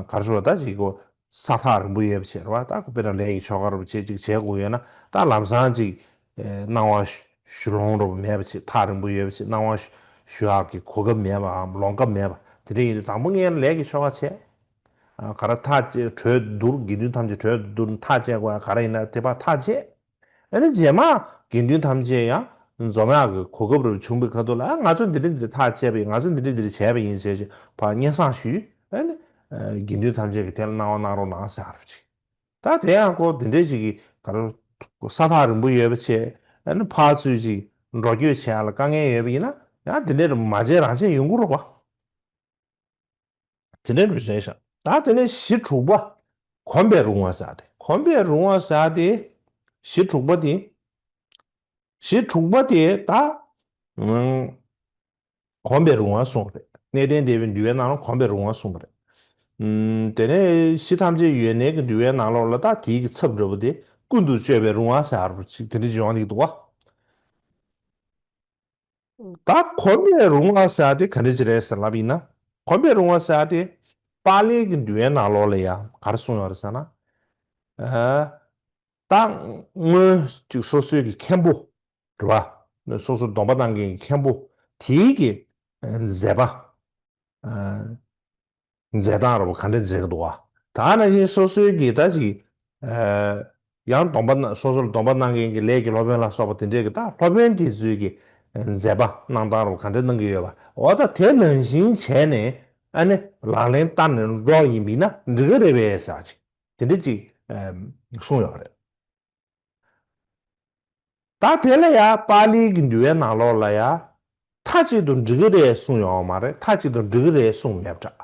ག་རེ་ཟེར་བ། ད་ཅིག་གོ། ས་ཐག་རིང་པོ་ཡོད་པ་བྱས་རེད་བ། ད་དཔེར་ན་ལས་ཀྱི་ཆོ་ག་རེད་བ་བྱས་ཅིག་བྱེད་དགོས་ཡོད་ན་ད་ལམ་སང་ཅིག་ཨེ། གནང་བ་ཞུ་ཞུ་ལོང་རེད་བ་མེད་པ་བྱས། ཐག་རིང་པོ་ཡོད་པ་བྱས། གནང་བ་ཞུ་ཞུ་ཡག་གི་གོ་སྐབས་མེད་པའམ་ལོང་སྐབས་མེད་པ་དེ་འདྲ་ཡིན་དུས་དང་པོ་ངས་ལས་ཀྱི་ཆོ་ག་བྱས། ཨ། ག་རེ་ཐག་བཅད་གྲོས་བསྡུར། དགེ་འདུན་ཐམས་ཅད་གྲོས་བསྡུར་ཐག་བཅད་དགོས་ཡ་ག་རེ་ཡིན་ན་དེ་ཕར་ཐག་བཅད། ཨ་ནི་རྗེས་མ་དགེ་འདུན་ཐམས་ཅད་ཡང་འཛོམས་ཡག་གི་གོ་སྐབས་རེ་བྱུང་བའི་ཁ་ཐུག་ལ། ཨ། ང་ཚོས་འདི་འདྲ་འདི་འདྲ་ཐག་བཅད་པ་ཡིན། ང་ཚོས་འདི་འདྲ་འདི་འདྲ་བྱས་པ་ཡིན་ཟེར་ཞིག་ཕར་སྙན་སེང་ཞུས། ཨ་ནི་དགེ་འདུན་ཐམས་ཅད་ཀྱིས་དེ་ལ་གནང་བ་གནང་རོགས་གནང་ཟེར་ཡག་རེད་བ་ཅིག་ད་དེ་ཡང་ཁོ་འདི་འདྲ་ཅིག་གི་ག་རེ། ས་ཐག་རིང་པོ་ཡོད་པ་བྱས། ཨ་ནི་ཕར་ཚུར་ཅིག་འགྲོ་སྐྱོད་བྱེད་ཡག་ལ་དཀའ་ངལ་ཡོད་པ་ཡིན་ན་ཡང་དེ་འདྲ་མ་བྱས་རང་བྱས་ཡོང་གི་རེད་བ། དེ་འདྲ་རེད་ཤག་ད་དེ་ནས་གཞི་དྲུག་པ། གོམས་པས་རུང་བ་ཟེར་ཏེ། གོམས་པས་རུང་བ་ཟེར་ཏེ། གཞི་དྲུག་པ་དེ། གཞི་དྲུག་པ་དེ་ད། ཨང་། གོམས་པས་རུང་བ་གསུངས་པ་རེད། གནས་བརྟན་སྡེ་པའི་འདུལ་བའི་ནང་ལ་གོམས་པས་རུང་བ་གསུངས་པ་རེད། ཨང་། དེ་ནས་གཞི་ཐམས་ཅད་ཡོད་གནས་ཀྱི་འདུལ་བའི་ནང་ལོགས་ལ་ད་དེའི་གི་ཚབ་འདྲ་པོ་དེ་ཀུན་ཏུ་སྤྱོད་པས་རུང་བ་ཟེར་བ་ཅིག་དེ་འདྲ་ཅིག་ཡོང་གི་འདུག་བ། ད་གོམས་པས་རུང་བ་ཟེར་དེ་ག་འདྲ་ཅིག་རེད་ཟེར་ལབ་ཡིན་ན། གོམས་པས་རུང་བ་ཟེར་དེ་པཱ་ལིའི་གི་འདུལ་བའི་ནང་ལོགས་ལ་ཡང་ག་རེ་གསུངས་ཡོད་རེད་ཟེར་ན། ཨ། ད་སྔོན་ཅིག་སོ་སོའི་གི་མཁན་པོ་རེད་བ། སོ་སོ་སྡོམ་པ་གནང་མཁན་གྱི་མཁན་པོ་དེའི་གི་མཛད་པ། ཨ། མཛད་སྟངས་རེད་བ། ག་འདྲ་མཛད་ཀྱི་འདུག་བ། ད་ནང་བཞིན་སོ་སོའི་གི་ད་ཅིག་ཨ། ཡང་སྡོམ་པ་གནང་། སོ་སོར་སྡོམ་པ་གནང་མཁན་གྱི་ལས་ཀྱི་སློབ་དཔོན་ལ་སོགས་པ་དེ་འདྲས་ཀྱི་ད་སློབ་དཔོན་དེ་ཚོའི་གི་མཛད་པ་གནང་སྟངས་རེད་བ། ག་འདྲ་གནང་གི་ཡོད་པ། འོ་ད་དེ་ནང་བཞིན་བྱས་ནས་ཨ་ནི་ལག་ལེན་བསྟར་ནས་འགྲོ་ཡིན་པ་ཡིན་ན་འགྲིག་གི་རེད་པས་ཟེར་ཅིག་དེ་འདྲ་ཅིག་ཨ། གསུངས་ཡོད་རེད། ད་དེ་ལ་ཡ་པཱ་ལིའི་གི་འདུལ་བའི་ནང་ལོགས་ལ་ཡ། མཐའ་གཅིག་ཏུ་འགྲིག་གི་རེད་གསུངས་ཡོད་མ་རེད། མཐའ་གཅིག་ཏུ་འགྲིག་གི་རེད་གསུངས་མེད་པ་འདྲ།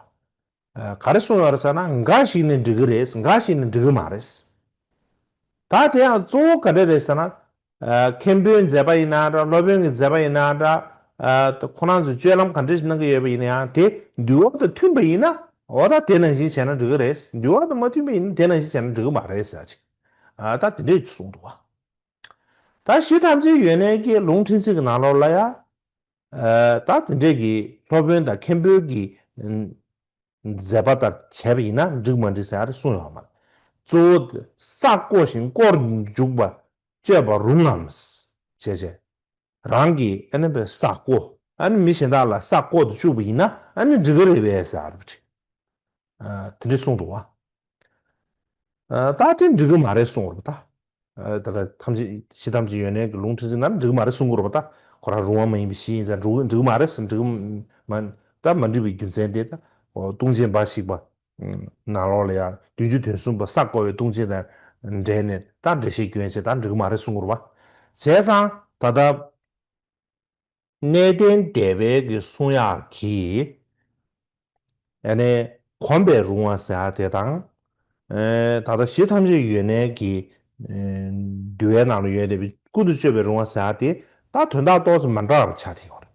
ཨ། ག་རེ་གསུངས་ཡོད་རེད་ཟེར་ན། འགའ་ཞིག་ནི་འགྲིག་གི་རེད། འགའ་ཞིག་ནི་འགྲིག་གི་མ་རེད། ད་དེ་ཡང་གཙོ་བོ་ག་འདྲ་རེད་ཟེར་ན། ཨ། མཁན་པོའི་མཛད་པ་ཡིན་ན་འདྲ། སློབ་དཔོན་གྱི་མཛད་པ་ཡིན་ན་འདྲ། ཨ། ཁོ་རང་ཚོས་སྤྱོད་ལམ་ག་འདྲ་ཞིག་གནང་གི་ཡོད་པ་ཡིན་ན་ཡང་དེ་འདུལ་བ་དང་མཐུན་པ་ཡིན་ན། འོ་ད་དེ་ནང་བཞིན་བྱས་ན་འགྲིག་གི་རེད། འདུལ་བ་དང་མ་མཐུན་པ་ཡིན་ན་དེ་ནང་བཞིན་བྱས་ན་འགྲིག་གི་མ་རེད་ཟེར་ཅིག་ཨ། ད་དེ་འདྲས་གསུངས་འདུག་བ། ད་གཞི་ཐམས་ཅད་ཡོད་གནས་ཀྱི་ལུང་ཕྲན་ཚེགས་ཀྱི་ནང་ལོགས་ལ་ཡ། ཨ། ད་དེ་འདྲས་ཀྱི་སློབ་དཔོན་དང་མཁན་པོའི་གི་མཛད་པ་ལྟར་བྱས་པ་ཡིན་ན་འགྲིག་མ་འགྲིག་ཟེར་ཡ་རེ་གསུངས་ཡོད་མ་རེད། གཙོ་བོ་ས་བརྐོ་ཞིང་བརྐོར་འཇུག་པ་སྤྱོད་པ་རུང་ངམ་ཞེས་བྱས། རང་གིས་ཨ་ནི་པའི་ས་བརྐོ། ཨ་ནི་མི་གཞན་དག་ལ་ས་བརྐོ་དུ་བཅུག་པ་ཡིན་ན་ཨ་ནི་འགྲིག་གི་རེད་པས་ཟེར་བ་ཅིག་ཨ། དེ་འདྲས་གསུངས་འདུག་བ། ཨ། ད་དེ་འགྲིག་གི་མ་རེད་གསུངས་རེད་པ་ད། ཨ། ད་ལྟ་ཐམས་ཅད་གཞི་ཐམས་ཅད་ཡོད་གནས་ཀྱི་ལུང་ཕྲན་ཚེགས་ནང་འགྲིག་གི་མ་རེད་གསུང་གི་རེད་པ་ད། ཁོ་རང་རུང་བ་མ་ཡིན་པའི་གཞི་ཡིན་ཙང་འགྲིག་འགྲིག་གི་མ་རེད་ཟེར། འགྲིག་གི་མ། ད་མ་འགྲིག་པའི་རྒྱུ་མཚན་དེ་ད། ཨོ། ལྟུང་བྱེད་འབའ་ཞིག་པ། ནང་ལོགས་ལ་ཡང་བདུན་ཅུ་དོན་གསུམ་པ་ས་བརྐོ་བའི་ལྟུང་བྱེད་དང་འབྲེལ་ནས་ད་འགྲེལ་བཤད་སྐྱོན་བྱས་ད་འགྲིག་གི་མ་རེད་གསུང་གི་རེད་པ། བྱས་ཙང་ད་ལྟ། གནས་བརྟན་སྡེ་པའི་གི་གསུང་ཡག་གི། ཨ་ནི་གོམས་པས་རུང་བ་ཟེར་ཡག་དེ་དང་། ཨེ། ད་ལྟ་གཞི་ཐམས་ཅད་ཡོད་གནས་ཀྱི། ཨེ། འདུལ་བའི་ནང་ལ་ཡོད་བསྡད་པའི་ཀུན་ཏུ་སྤྱོད་པས་རུང་བ་ཟེར་ཡག་དེ་ད་དོན་དག་ཏོག་ཙམ་མ་འདྲ་བ་ཆགས་བསྡད་ཡོད་རེད།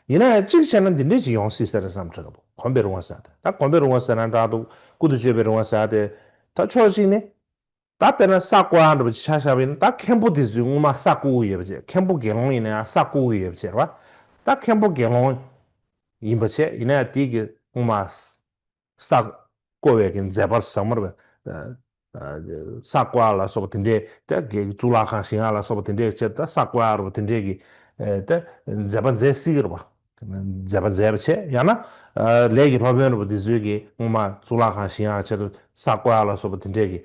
ཡིན་ན་ཡང་གཅིག་བྱས་ན་འདི་འདྲས་ཅིག་ཡོང་སྲིད་ས་རེད་བསམ་དྲན་གྱི་འདུག་གོམས་པས་རུང་བ་ཟེར་ཡག་དེ། ད་གོམས་པས་རུང་བ་ཟེར་ན་འདྲ་འདུག་ཀུན་ཏུ་སྤྱོད་པས་རུང་བ་ཟེར་ཡག་དེ། ད་ཕྱོགས་གཅིག་ནས། ད་དཔེར་ན་ས་བརྐོ་ཡག་འདྲ་པོ་ཅིག་ཆ་བཞག་པ་ཡིན་ན། ད་མཁན་པོ་དེ་ཚོས་སྔོན་མ་ས་བརྐོ་གི་ཡོད་པ་བྱས། མཁན་པོ་དགེ་སློང་ཡིན་ན་ཡང་ས་བརྐོ་གི་ཡོད་པ་བྱས་རེད་པ། ད་མཁན་པོ་དགེ་སློང་ཡིན་པ་བྱས། ཡིན་ན་ཡང་དེ་གི་སྔོན་མ་ས་བརྐོ་བའི་གི་མཛད་པ་ཟབ་མོ་རེད་པ། ས་བརྐོ་ཡག་ལ་སོགས་པ་དེ་འདྲས། ད་གི་གཙུག་ལག་ཁང་བཞེངས་ཡག་ལ་སོགས་པ་དེ་འདྲས་བྱས། ད་ས་བརྐོ་ཡག་རེད་པ། དེ་འདྲས་གི་ད་མཛད་པ་མཛད་སྲིད་ཀྱི་རེད་པ། མཛད་པ་མཛད་པ་བྱས། ཡང་ན་ལས་ཀྱི་སློབ་དཔོན་རུ་པ་འདི་ཚོས་ཀྱི་སྔོན་མ་གཙུག་ལག་ཁང་བཞེངས་ཡག་ཆེད་དུ་ས་བརྐོ་ཡག་ལ་སོགས་པ་དེ་འདྲས་ཀྱི་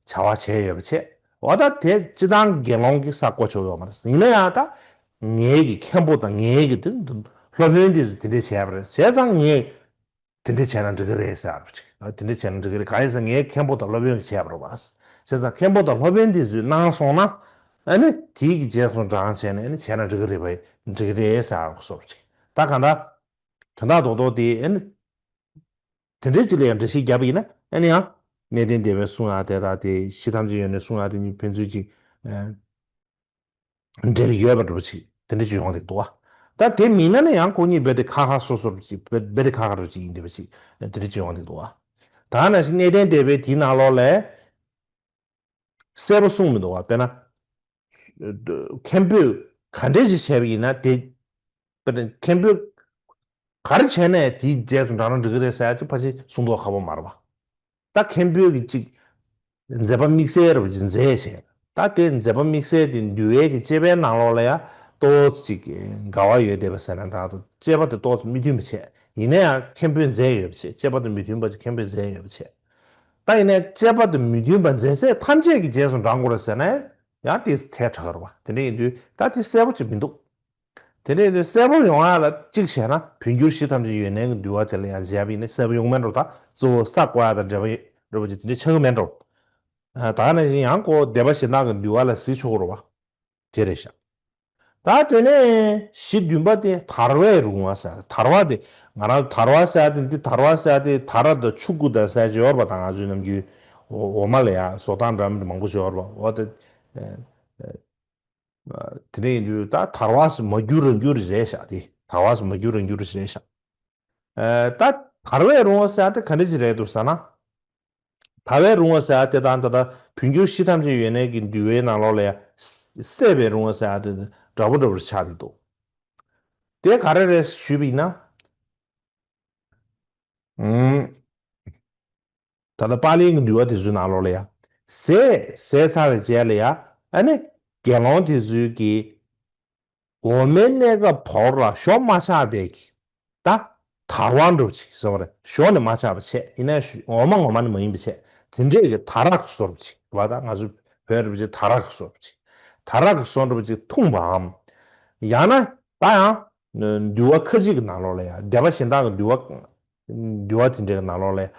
བྱ་བ་བྱས་ཡོད་པ་བྱས། འོ་ད་དེ་སྤྱི་བཏང་དགེ་སློང་གིས་ས་བརྐོ་ཆོག་ཡོད་མ་རེད། ཡིན་ན་ཡང་ད་ངེད་ཀྱི་མཁན་པོ་དང་ངེད་ཀྱི་དེ་སློབ་དཔོན་དེ་ཚོས་དེ་འདྲས་བྱས་པ་རེད། བྱས་ཙང་ངས་དེ་འདྲས་བྱས་ན་འགྲིག་གི་རེད་ཟེར་བ་ཅིག་དེ་འདྲས་བྱས་ན་འགྲིག་གི་རེད། གང་ཡིན་ཟེར་ངའི་མཁན་པོ་དང་སློབ་དཔོན་གྱིས་བྱས་པ་རེད་བ། བྱས་ཙང་མཁན་པོ་དང་སློབ་དཔོན་དེ་ཚོས་གནང་སོང་ན། ཨ་ནི་དེའི་གི་རྗེས་སུ་འབྲང་བྱས་ནས་ཨ་ནི་བྱས་ན་འགྲིག་གི་རེད་པ། འགྲིག་གི་རེད་ཟེར་བ་སོགས་ཅིག་ད་གང་ལྟར་དོན་དག་རྡོག་རྡོག་དེ་ཨ་ནི་དེ་འདྲས་ཅིག་ལ་ཡང་འགྲེལ་བཤད་བརྒྱབ་པ་ཡིན་ན། ཨ་ནི་ཡང་གནས་བརྟན་སྡེ་པའི་གསུང་ཡག་དེ་དང་དེ་གཞི་ཐམས་ཅད་ཡོན་ཏན་གསུང་ཡག་དེ་གཉིས་ཕན་ཚུན་ཅིག་འབྲེལ་ཡོད་པ་འདྲ་པོ་ཅིག་དེ་འདྲ་ཅིག་ཡོང་བསྡད་འདུག་བ། ད་དེ་མིན་ན་ནི་ཡང་ཁོ་གཉིས་རྦད་དེ་ཁ་ཁ་སོ་སོ་ཅིག་རྦད་རྦད་དེ་ཁ་ཁ་འདྲ་པོ་ཅིག་ཡིན་འདྲ་པོ་ཅིག་དེ་འདྲ་ཅིག་ཡོང་བསྡད་འདུག་བ། ད་ནང་བཞིན་གནས་བརྟན་སྡེ་པའི་དེའི་ནང་ལོགས་ལ་གསལ་པོ་གསུངས་མི་འདུག་བ། དཔེར་ན་མཁན་པོས་ག་འདྲས་ཅིག་བྱས་པ་ཡིན་ན་དེ། དཔེར་ན་མཁན་པོས་ག་རེ་བྱས་ནས་དེའི་རྗེས་སུ་འབྲང་ན་འགྲིག་གི་རེད་ཟེར་ཡག་ཅིག་ཕལ་ཆེར་གསུང་མདོག་ཁ་པོ་མ་རེད་བ། ད་མཁན་པོས་ཀྱི་ཅིག་མཛད་པ་དམིགས་བསལ་རུ་ཅིག་མཛད་བྱས། ད་དེ་མཛད་པ་དམིགས་བསལ་དེ་འདུལ་བའི་གི་དཔྱད་པའི་ནང་ལོགས་ལ་ཡང་ཏོག་ཙམ་ཅིག་འགལ་བ་ཡོད་བསྡད་པ་ཟེར་ན་འདྲ་འདུག་དཔྱད་པ་དེ་ཏོག་ཙམ་མི་མཐུན་པ་བྱས། ཡིན་ན་ཡང་མཁན་པོས་མཛད་ཡོད་པ་བྱས། དཔྱད་པ་དེ་མི་མཐུན་པ་ཅིག་མཁན་པོས་མཛད་ཡོད་པ་བྱས། ད་ཡིན་ནའི་དཔྱད་པ་དེ་མི་མཐུན་པ་མཛད་ཚད་ཐམས་ཅད་ཀྱི་རྗེས་སུ་འབྲང་དགོས་རེད་ཟེར་ན་ཡང་དེ་ཐལ་དྲགས་རེད་བ། དེ་འདྲ་ཡིན་དུས་ད་དེ་གསལ་པོ་ཅིག་མི་འདུག་དེ་འདྲ་ཡིན་དུས་གསལ་པོ་ཡོང་ཡག་ལ་གཅིག་བྱས་ན་བོད་འགྱུར་གཞི་ཐམས་ཅད་ཡོན་ཏན་གྱི་འདུལ་བ་དེ་ལ་ཡང་མཇལ་བ་ཡིན་ན་གསལ་པོ་ཡོང་མེད་འགྲོ། ད་གཙོ་བོ་ས་བརྐོ་ཡག་དང་འབྲེལ་བ་ཡོད་འགྲོ་བ་ཅིག་དེ་འདྲ་ཆགས་ཀྱི་མེད་འགྲོ། ད་ནང་བཞིན་ཡང་ཁོ་སྡེ་པ་གཞན་དག་གི་འདུལ་བ་ལ་གཟིགས་ཆོག་གི་རེད་བ། དེ་རེད་ཤག་ད་དེ་ནས་གཞི་བདུན་པ་དེ་དར་བས་རུང་བ་ཟེར། དར་བ་དེ་ང་རང་དར་བ་ཟེར་དེ་འདི་དར་བ་ཟེར་དེ་དར་དང་ཆུ་ཁུ་དང་ཟེར་ཅིག་ཡོད་རེད་པ། ད་ང་ཚོའི་ནམ་རྒྱུན་འོ་འོ་མ་ལ་ཡང་བཟོ་སྟངས་འདྲ་མི་འདྲ་མང་པོ་ཞིག་ཡོད་རེད་པ། འོ་དེ་དེ་འདྲ་ཡིན་དུས་ད་དར་བ་ཟེར་མ་འགྱུར་རང་འགྱུར་རེད་ཤག་དེ་དར་བ་ཟེར་མ་འགྱུར་རང་འགྱུར་རེད་ཤག་ད་དར་བས་རུང་བ་ཟེར་དེ་ག་འདྲ་ཅིག་རེད་འདུག་ཟེར་ན། དར་བས་རུང་བ་ཟེར་དེ་དང་ད་ལྟ་བོད་འགྱུར་གཞི་ཐམས་ཅད་ཡོན་ཏན་གྱི་འདུལ་བའི་ནང་ལོགས་ལ་ཡང་སྲེད་པས་རུང་བ་ཟེར་དེ་འདྲ་པོ་འདྲ་པོ་ཆགས་ཀྱི་འདུག་དེ་ག་རེ་རེད་ཞུས་པ་ཡིན་ན། ཨུམ། ད་ལྟ་པཱ་ལིའི་འདུལ་བ་དེ་ཚོའི་ནང་ལོགས་ལ་ཡང་ཟས་ཟས་ཚར་བའི་རྗེས་ལ་ཡང་ཨ་ནི་དགེ་སློང་དེ་ཚོའི་གི་འོ་མའི་གནས་སྐབས་བོར་ལ་ཞོ་མ་ཆགས་པའི་གི་ད་དར་བ་འདྲ་པོ་ཅིག་ཟེར་བ་རེད། ཞོ་ནི་མ་ཆགས་པ་བྱས། ཡིན་ནའི་ཞོ་འོ་མ་ངོ་མ་ནི་མ་ཡིན་པ་བྱས། དེ་འདྲས་ཀྱི་དར་ར་གི་བཟོ་འདྲ་པོ་ཅིག་རེད་པ། ད་ང་ཚོ་བོད་རེད་པ་ཅིག་དར་ར་གི་བཟོ་འདྲ་པོ་ཅིག་དར་ར་གི་བཟོ་འདྲ་པོ་ཅིག་འཐུངས་པའམ། ཡང་ན་ད་ཡང་འདུལ་བ་ཁ་ཅིག་གི་ནང་ལོགས་ལ་ཡང་སྡེ་པ་གཞན་དག་གི་འདུལ་བ་འདུལ་བ་དེ་འདྲས་ཀྱི་ནང་ལོགས་ལ་ཡང་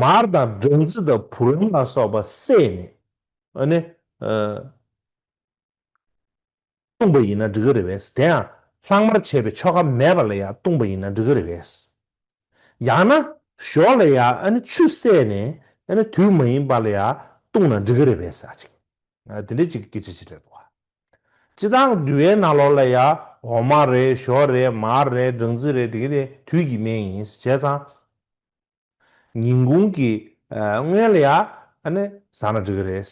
མར་དང་སྦྲང་རྩི་དང་བུ་རམ་ལ་སོགས་པ་བསྲེས་ནས་ཨ་ནི། བཏུང་བ་ཡིན་ན་འགྲིག་གི་རེད་པས། དེ་ཡང་ལྷག་མར་བྱས་པའི་ཆོ་ག་མེད་པ་ལ་ཡང་བཏུང་བ་ཡིན་ན་འགྲིག་གི་རེད་པས། ཡང་ན་ཞོ་ལ་ཡང་ཨ་ནི་ཆུ་བསྲེས་ནས་ཨ་ནི་དུས་མ་ཡིན་པ་ལ་ཡང་བཏུང་ན་འགྲིག་གི་རེད་པས་ཟེར་ཅིག་ཨ་དེ་འདྲ་ཅིག་སྐད་ཆ་ཅིག་རེད་འདུག་ག་སྤྱིར་བཏང་འདུལ་བའི་ནང་ལོགས་ལ་ཡང་འོ་མ་རེད། ཞོ་རེད། མར་རེད། སྦྲང་རྩི་རེད། དེ་གི་དེ་དུས་ཀྱི་སྨན་ཡིན། བྱས་ཙང་ཉིན་གུང་གི་ཨ་སྔོན་ལ་ཡང་ཨ་ནི་ཟ་ན་འགྲིག་གི་རེད།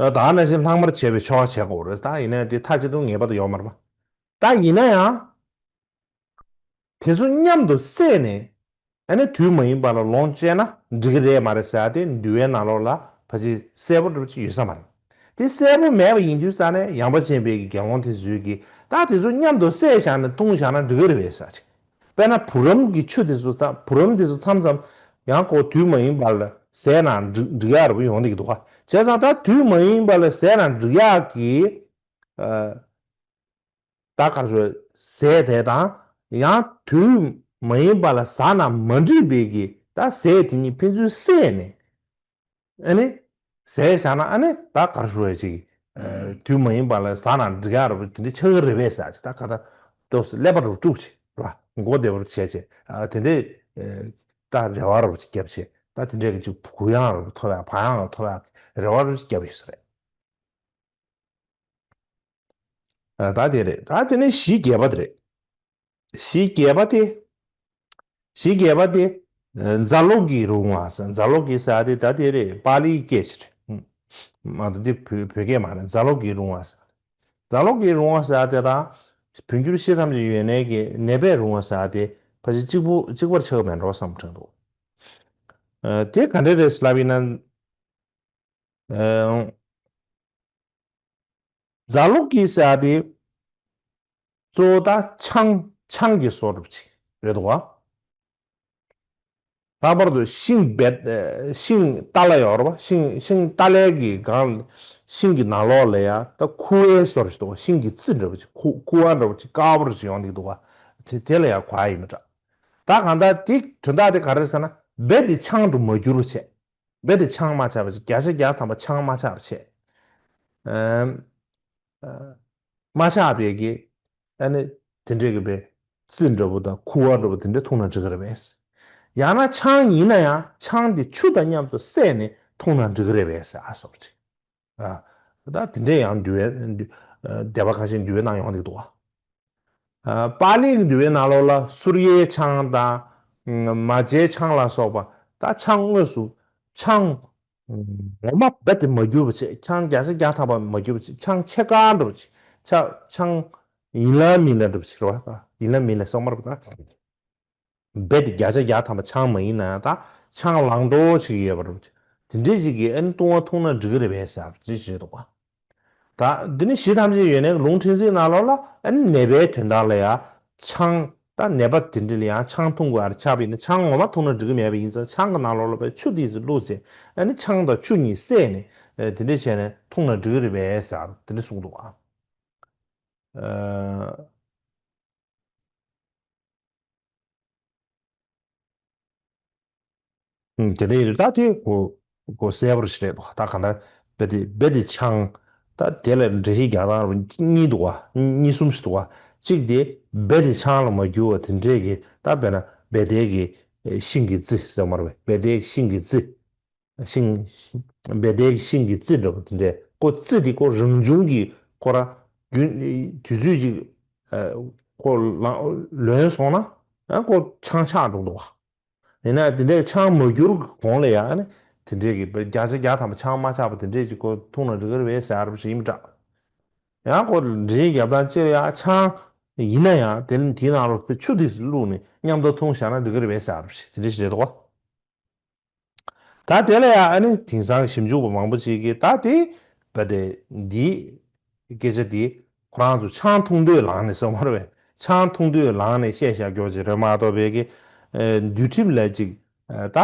ཨ། ད་ནང་བཞིན་ལྷག་མར་བྱས་པའི་ཆོ་ག་བྱེད་དགོས་རེད། ད་ཡིན་ནའི་དེ་མཐའ་གཅིག་ཏུ་ངེས་པར་དུ་ཡོད་མ་རེད་པ། ད་ཡིན་ན་ཡང་དེ་ཚོ་མཉམ་དུ་བསྲེས་ནས་ཨ་ནི་དུས་མ་ཡིན་པ་ལ་ལོངས་སྤྱད་ན་འགྲིག་གི་རེད་མ་རེད་ཟེར་ཡ་དེ་འདུལ་བའི་ནང་ལོགས་ལ་ཕལ་ཆེར་གསལ་པོ་འདྲ་པོ་ཅིག་ཡོད་ས་མ་རེད། དེ་གསལ་པོ་མེད་པ་ཡིན་དུས་ཙང་ནས་ཡངས་པ་ཅན་པའི་གི་དགེ་སློང་དེ་ཚོས་ཀྱིས་ད་དེ་ཚོ་མཉམ་དུ་བསྲེས་བཞག་ནས་བཏུང་བཞག་ན་འགྲིག་གི་རེད་པས་ཟེར་ཅིག་དཔེར་ན་བུ་རམ་གྱི་ཆུ་དེ་ཚོ་ད་བུ་རམ་དེ་ཚོ་མཚམས་མཚམས་ཡང་ཁོ་དུས་མ་ཡིན་པ་ལ་ཟས་ན་འགྲིག་འགྲིག་ཡག་རེ་བ་ཡོང་བསྡད་ཀྱི་འདུག་ག་བྱས་ཙང་ད་དུས་མ་ཡིན་པ་ལ་ཟས་ན་འགྲིག་ཡག་གི་ཨ་ད་ག་རེ་ཟས་དེ་དང་ཡང་དུས་མ་ཡིན་པ་ལ་ཟ་ན་མ་འགྲིག་པའི་གི་ད་ཟས་དེ་གཉིས་ཕན་ཚུན་བསྲེས་ནས། ཨ་ནི། ཟས་བཞག་ན་ཨ་ནི་ད་ག་རེ་ཞུ་བ་ཅིག་ཨ་དུས་མ་ཡིན་པ་ལ་ཟ་ན་འགྲིག་ཡག་རེད་པ། དེ་འདྲ་ཆགས་ཀྱི་རེད་པས་ཟེར་ཅིག་ད་ག་ད་ཏོག་ཙམ་ཀླད་པ་རུ་དཀྲུགས་བྱས་རེད་པ། མགོ་བདེ་བར་བྱས་བྱས་ཨ་དེ་འདྲས་ཨ་ད་རེ་བ་རུ་ཅིག་བརྒྱབ་བྱས་ད་དེ་འདྲས་ཀྱི་ཅིག་གུ་ཡངས་རུ་ཐོབ་ཡག་བག་ཡངས་རུ་ཐོབ་ཡག་རེ་བ་རུ་ཅིག་བརྒྱབ་ཡོད་ས་རེད། ཨ་ད་དེ་རེད། ད་དེ་ནས་གཞི་བརྒྱད་པ་དེ་རེད། གཞི་བརྒྱད་པ་དེ། གཞི་བརྒྱད་པ་དེ། ཛ་ལོ་ཀི་རུང་བ་ཟེར། ཛ་ལོ་ཀི་ཟེར་དེ་ད་དེ་རེད། པཱ་ལིའི་སྐད་ཆ་རེད། མ་གཏོགས་འདི་བོད་བོད་སྐད་མ་རེད། ཛ་ལོ་ཀི་རུང་བ་ཟེར། ཛ་ལོ་ཀི་རུང་བ་ཟེར་དེ་དང་། བོད་འགྱུར་གཞི་ཐམས་ཅད་ཡོན་ཏན་གྱི་ནད་པས་རུང་བ་ཟེར་དེ་ཕལ་ཆེར་གཅིག་པུ་གཅིག་པར་ཆགས་མེད་འགྲོ་བསམ་དྲན་འདུག་ཨ་དེ་ག་འདྲ་རེད་ལབ་ཡིན་ན། ཨ། ཛ་ལོག་གི་ཟེར་ཡ་དེ་གཙོ་བོ་ད་ཆང་ཆང་གི་བཟོ་འདྲ་པོ་ཅིག་རེད་འདུག་བ། ལྷག་པར་དུ་ཤིང་སྦལ་ཨ་ཤིང་ཏ་ལ་ཡོད་རེད་བ། ཤིང་ཤིང་ཏ་ལའི་གི་སྒང་ཤིང་གི་ནང་ལོགས་ལ་ཡ་ད་ཁུ་བའི་བཟོ་འདྲ་ཞིག་འདུག་བ། ཤིང་གི་རྩི་འདྲ་པོ་ཅིག་ཁུ་ཁུ་བ་འདྲ་པོ་ཅིག་དཀར་པོ་ཞིག་ཡོང་གི་འདུག་བ། དེ་དེ་ལ་ཡ་གོ་ཡ་ཡིན་མི་འདྲ། ད་གང་ལྟར་དེ་དོན་དག་དེ་ག་རེ་ཟེར་ན་སྦལ་དེ་ཆང་དུ་མ་གྱུར་བ་བྱས། སྦལ་དེ་ཆང་མ་ཆགས་པ་བྱས། བརྒྱ་ཆ་བརྒྱ་ཐམ་པ་ཆང་མ་ཆགས་པ་བྱས། ཨམ། མ་ཆགས་པའི་གི་ཨ་ནི་དེ་འདྲའི་གི་པའི་རྩི་འདྲ་པོ་དང་ཁུ་བ་འདྲ་པོ་དེ་འདྲ་འཐུང་ན་འགྲིག་གི་རེད་པས། ཡང་ན་ཆང་ཡིན་ན་ཡང་ཆང་དེ་ཆུ་དང་མཉམ་དུ་བསྲེས་ནས་འཐུང་ན་འགྲིག་གི་རེད་པས་ཟེར་ཨ་སོགས་ཅིག་ཨ་ད་དེ་འདྲའི་ཡང་འདུལ་བའི་འདུལ་སྡེ་པ་ཁ་ཤས་འདུལ་བའི་ནང་ཡོང་གི་འདུག་བ། ཨ་པཱ་ལི་གི་འདུལ་བའི་ནང་ལོགས་ལ་སུར་ཡའི་ཆང་དང་མ་བྱའི་ཆང་ལ་སོགས་པ་ད་ཆང་དངོས་སུ་ཆང་ངོ་མ་རྦད་དེ་མ་གྱུར་པ་བྱས། ཆང་བརྒྱ་ཆ་བརྒྱ་ཐམ་པ་མ་གྱུར་པ་བྱས། ཆང་ཕྱེད་ཀ་འདྲ་པོ་བྱས། ཆ་ཆང་ཡིན་ལ་མིན་ལ་འདྲ་པོ་བྱས་རེད་བ། ཡིན་ལ་མིན་ལ་སོགས་མ་རེད་པ། ད་རྦད་དེ་བརྒྱ་ཆ་བརྒྱ་ཐམ་པ་ཆང་མ་ཡིན་ན་ཡང་ད་ཆང་ལང་འགྲོ་ཅིག་ཡོད་པ་འདྲ་པོ་བྱས། དེ་འདྲས་ཅིག་གིས་ཨ་ནི་བཏུང་བ་འཐུང་ན་འགྲིག་གི་རེད་པས་ཟེར་བ་ཅིག་བྱས་འདུག་བ། ད་འདི་ནི་གཞི་ཐམས་ཅད་ཡོད་ནས་ལུང་ཕྲན་ཚེགས་ནང་ལོགས་ལ་ཨ་ནི་ནད་པའི་དོན་དག་ལ་ཡང་ཆང་ད་ནད་པ་དེ་འདྲ་ལ་ཡང་ཆང་འཐུང་དགོས་ཨ་ཆགས་པ་ཡིན་ན་ཆང་ངོ་མ་འཐུང་ན་འགྲིག་གི་མེད་པ་ཡིན་ཙང་ཆང་གི་ནང་ལོགས་ལ་པའི་ཆུ་ཏིས་བླུགས་བྱས་ཨ་ནི་ཆང་དང་ཆུ་གཉིས་བསྲེས་ནས་དེ་འདྲ་བྱས་ནས་འཐུང་ན་འགྲིག་གི་རེད་པས་ཟེར་དེ་འདྲ་གསུངས་འདུག་ཨ། དེ་ནས་ད་དེ་གོ་གོ་གསལ་པོ་ཞིག་རེད་འདུག་ད་གང་ལྟར་སྦལ་དེ་སྦལ་དེ་ཆང་ད་དེ་ལ་འགྲེལ་བཤད་རྒྱག་སྟངས་གཉིས་འདུག་བ། གཉིས་གསུམ་ཞིག་འདུག་བ། གཅིག་དེ་སྦལ་དེ་ཆང་ལ་མ་གྱུར་བ་དེ་འདྲས་ཀྱི་ད་དཔེར་ན་སྦལ་དེ་གི་ཤིང་གི་རྩི་ཟེར་མ་རེད་པས། སྦལ་དེ་གི་ཤིང་གི་རྩི། ཤིང་སྦལ་དེ་གི་ཤིང་གི་རྩི་འདྲ་པོ་དེ་འདྲས་ཁོ་རྩི་དེ་ཁོ་རང་བྱུང་གི་ཁོ་ར་རྒྱུན་དུས་ཚོད་ཅིག་ཁོ་ལོན་སོང་ན་ཁོ་ཆང་ཆགས་འགྲོ་འདུག་བ། ཡིན་ན་དེ་འདྲའི་ཆང་མ་གྱུར་གོང་ལ་ཡང་ནི་དེ་འདྲའི་གི་བརྒྱ་ཆ་བརྒྱ་ཐམ་པ་ཆང་མ་ཆགས་པ་དེ་འདྲའི་ཅིག་ཁོ་འཐུང་ན་འགྲིག་གི་རེད་པས་ཟེར་བ་ཞིག་ཡིན་པ་འདྲ། ཡང་ཁོ་འདྲའི་རྒྱབ་དང་སྤྱིར་ཡང་ཆང་ཡིན་ན་ཡང་དེ་ནི་དེའི་ནང་ལོགས་ཆུ་དེ་བླུགས་ནས་མཉམ་དུ་འཐུང་བཞག་ན་འགྲིག་གི་རེད་པས་ཟེར་བ་ཞིག་དེ་འདྲའི་ཞིག་རེད་དོ། ད་དེ་ལ་ཡང་ཨ་ནི་དེང་སང་ཞིབ་འཇུག་པ་མང་པོ་ཅིག་གིས་ད་དེ་བ་དེ་འདི་སྐད་ཆ་འདི་ཁོ་རང་ཚོ་ཆང་འཐུང་དུས་ལངས་ནས་སོང་བ་རེད་པས། ཆང་འཐུང་དུས་ལངས་ནས་བཤད་བཞག་རྒྱུ་ཅིག་རེད་མ་གཏོགས་པའི་གི་འདུལ་ཁྲིམས་ལ་ཅིག་ད་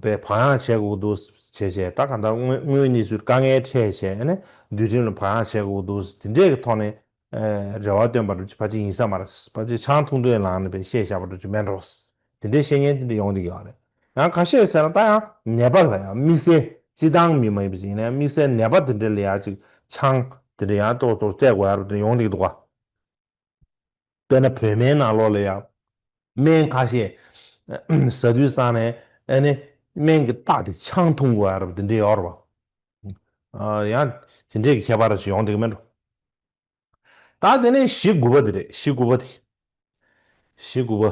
བའི་བག་ཡངས་བྱེད་དགོས་འདུག་བྱས་བྱས་ད་ག་ད་དངོས་དངོས་གནས་སུ་དཀའ་ངལ་འཕྲད་བྱས་ཨ་ནི་འདུལ་ཁྲིམས་ལ་བག་ཡངས་བྱེད་དགོས་འདུག་དེ་འདྲས་ཀྱི་ཐོག་ནས་རེ་བ་བཏོན་པ་རེད། ཕལ་ཆེར་ཡིན་ས་མ་རེད། ཕལ་ཆེར་ཆང་འཐུང་དུས་ལངས་ནས་པའི་བཤད་བཞག་པ་རེད་ཅིག་མེད་འགྲོ། དེ་འདྲའི་བཤད་མཁན་དེ་འདྲ་ཡོང་གི་ཡོད་རེད། ཡང་ཁ་ཤས་ཟེར་ན་ད་ཡང་ནད་པ་ལ་ཡང་དམིགས་བསལ་སྤྱི་བཏང་མི་མ་ཡིན་པ་ཅིག་ཡིན་ན་ཡང་དམིགས་བསལ་ནད་པ་དེ་འདྲ་ལ་ཡང་ཅིག་ཆང་དེ་འདྲ་ཡང་ཏོག་ཏོག་སྤྲད་དགོས་ཡ་རུ་དེ་ཡོང་གི་འདུག་ག་དཔེར་ན་བོད་སྨན་ནང་ལོགས་ལ་ཡང་སྨན་ཁ་ཤས་ཟ་དུས་སང་ནས་ཨ་ནི་སྨན་གྱི་རྟགས་དེ་ཆང་འཐུང་དགོས་ཡ་རུ་དེ་འདྲ་ཡོད་རེད་བ། ཡང་དེ་འདྲའི་ཁྱད་པར་ཅིག་ཡོང་གི་མེད་འགྲོ། ད་དེ་ནས་བཞི་དགུ་པ་དེ་རེད། བཞི་དགུ་པ་དེ། བཞི་དགུ་པ།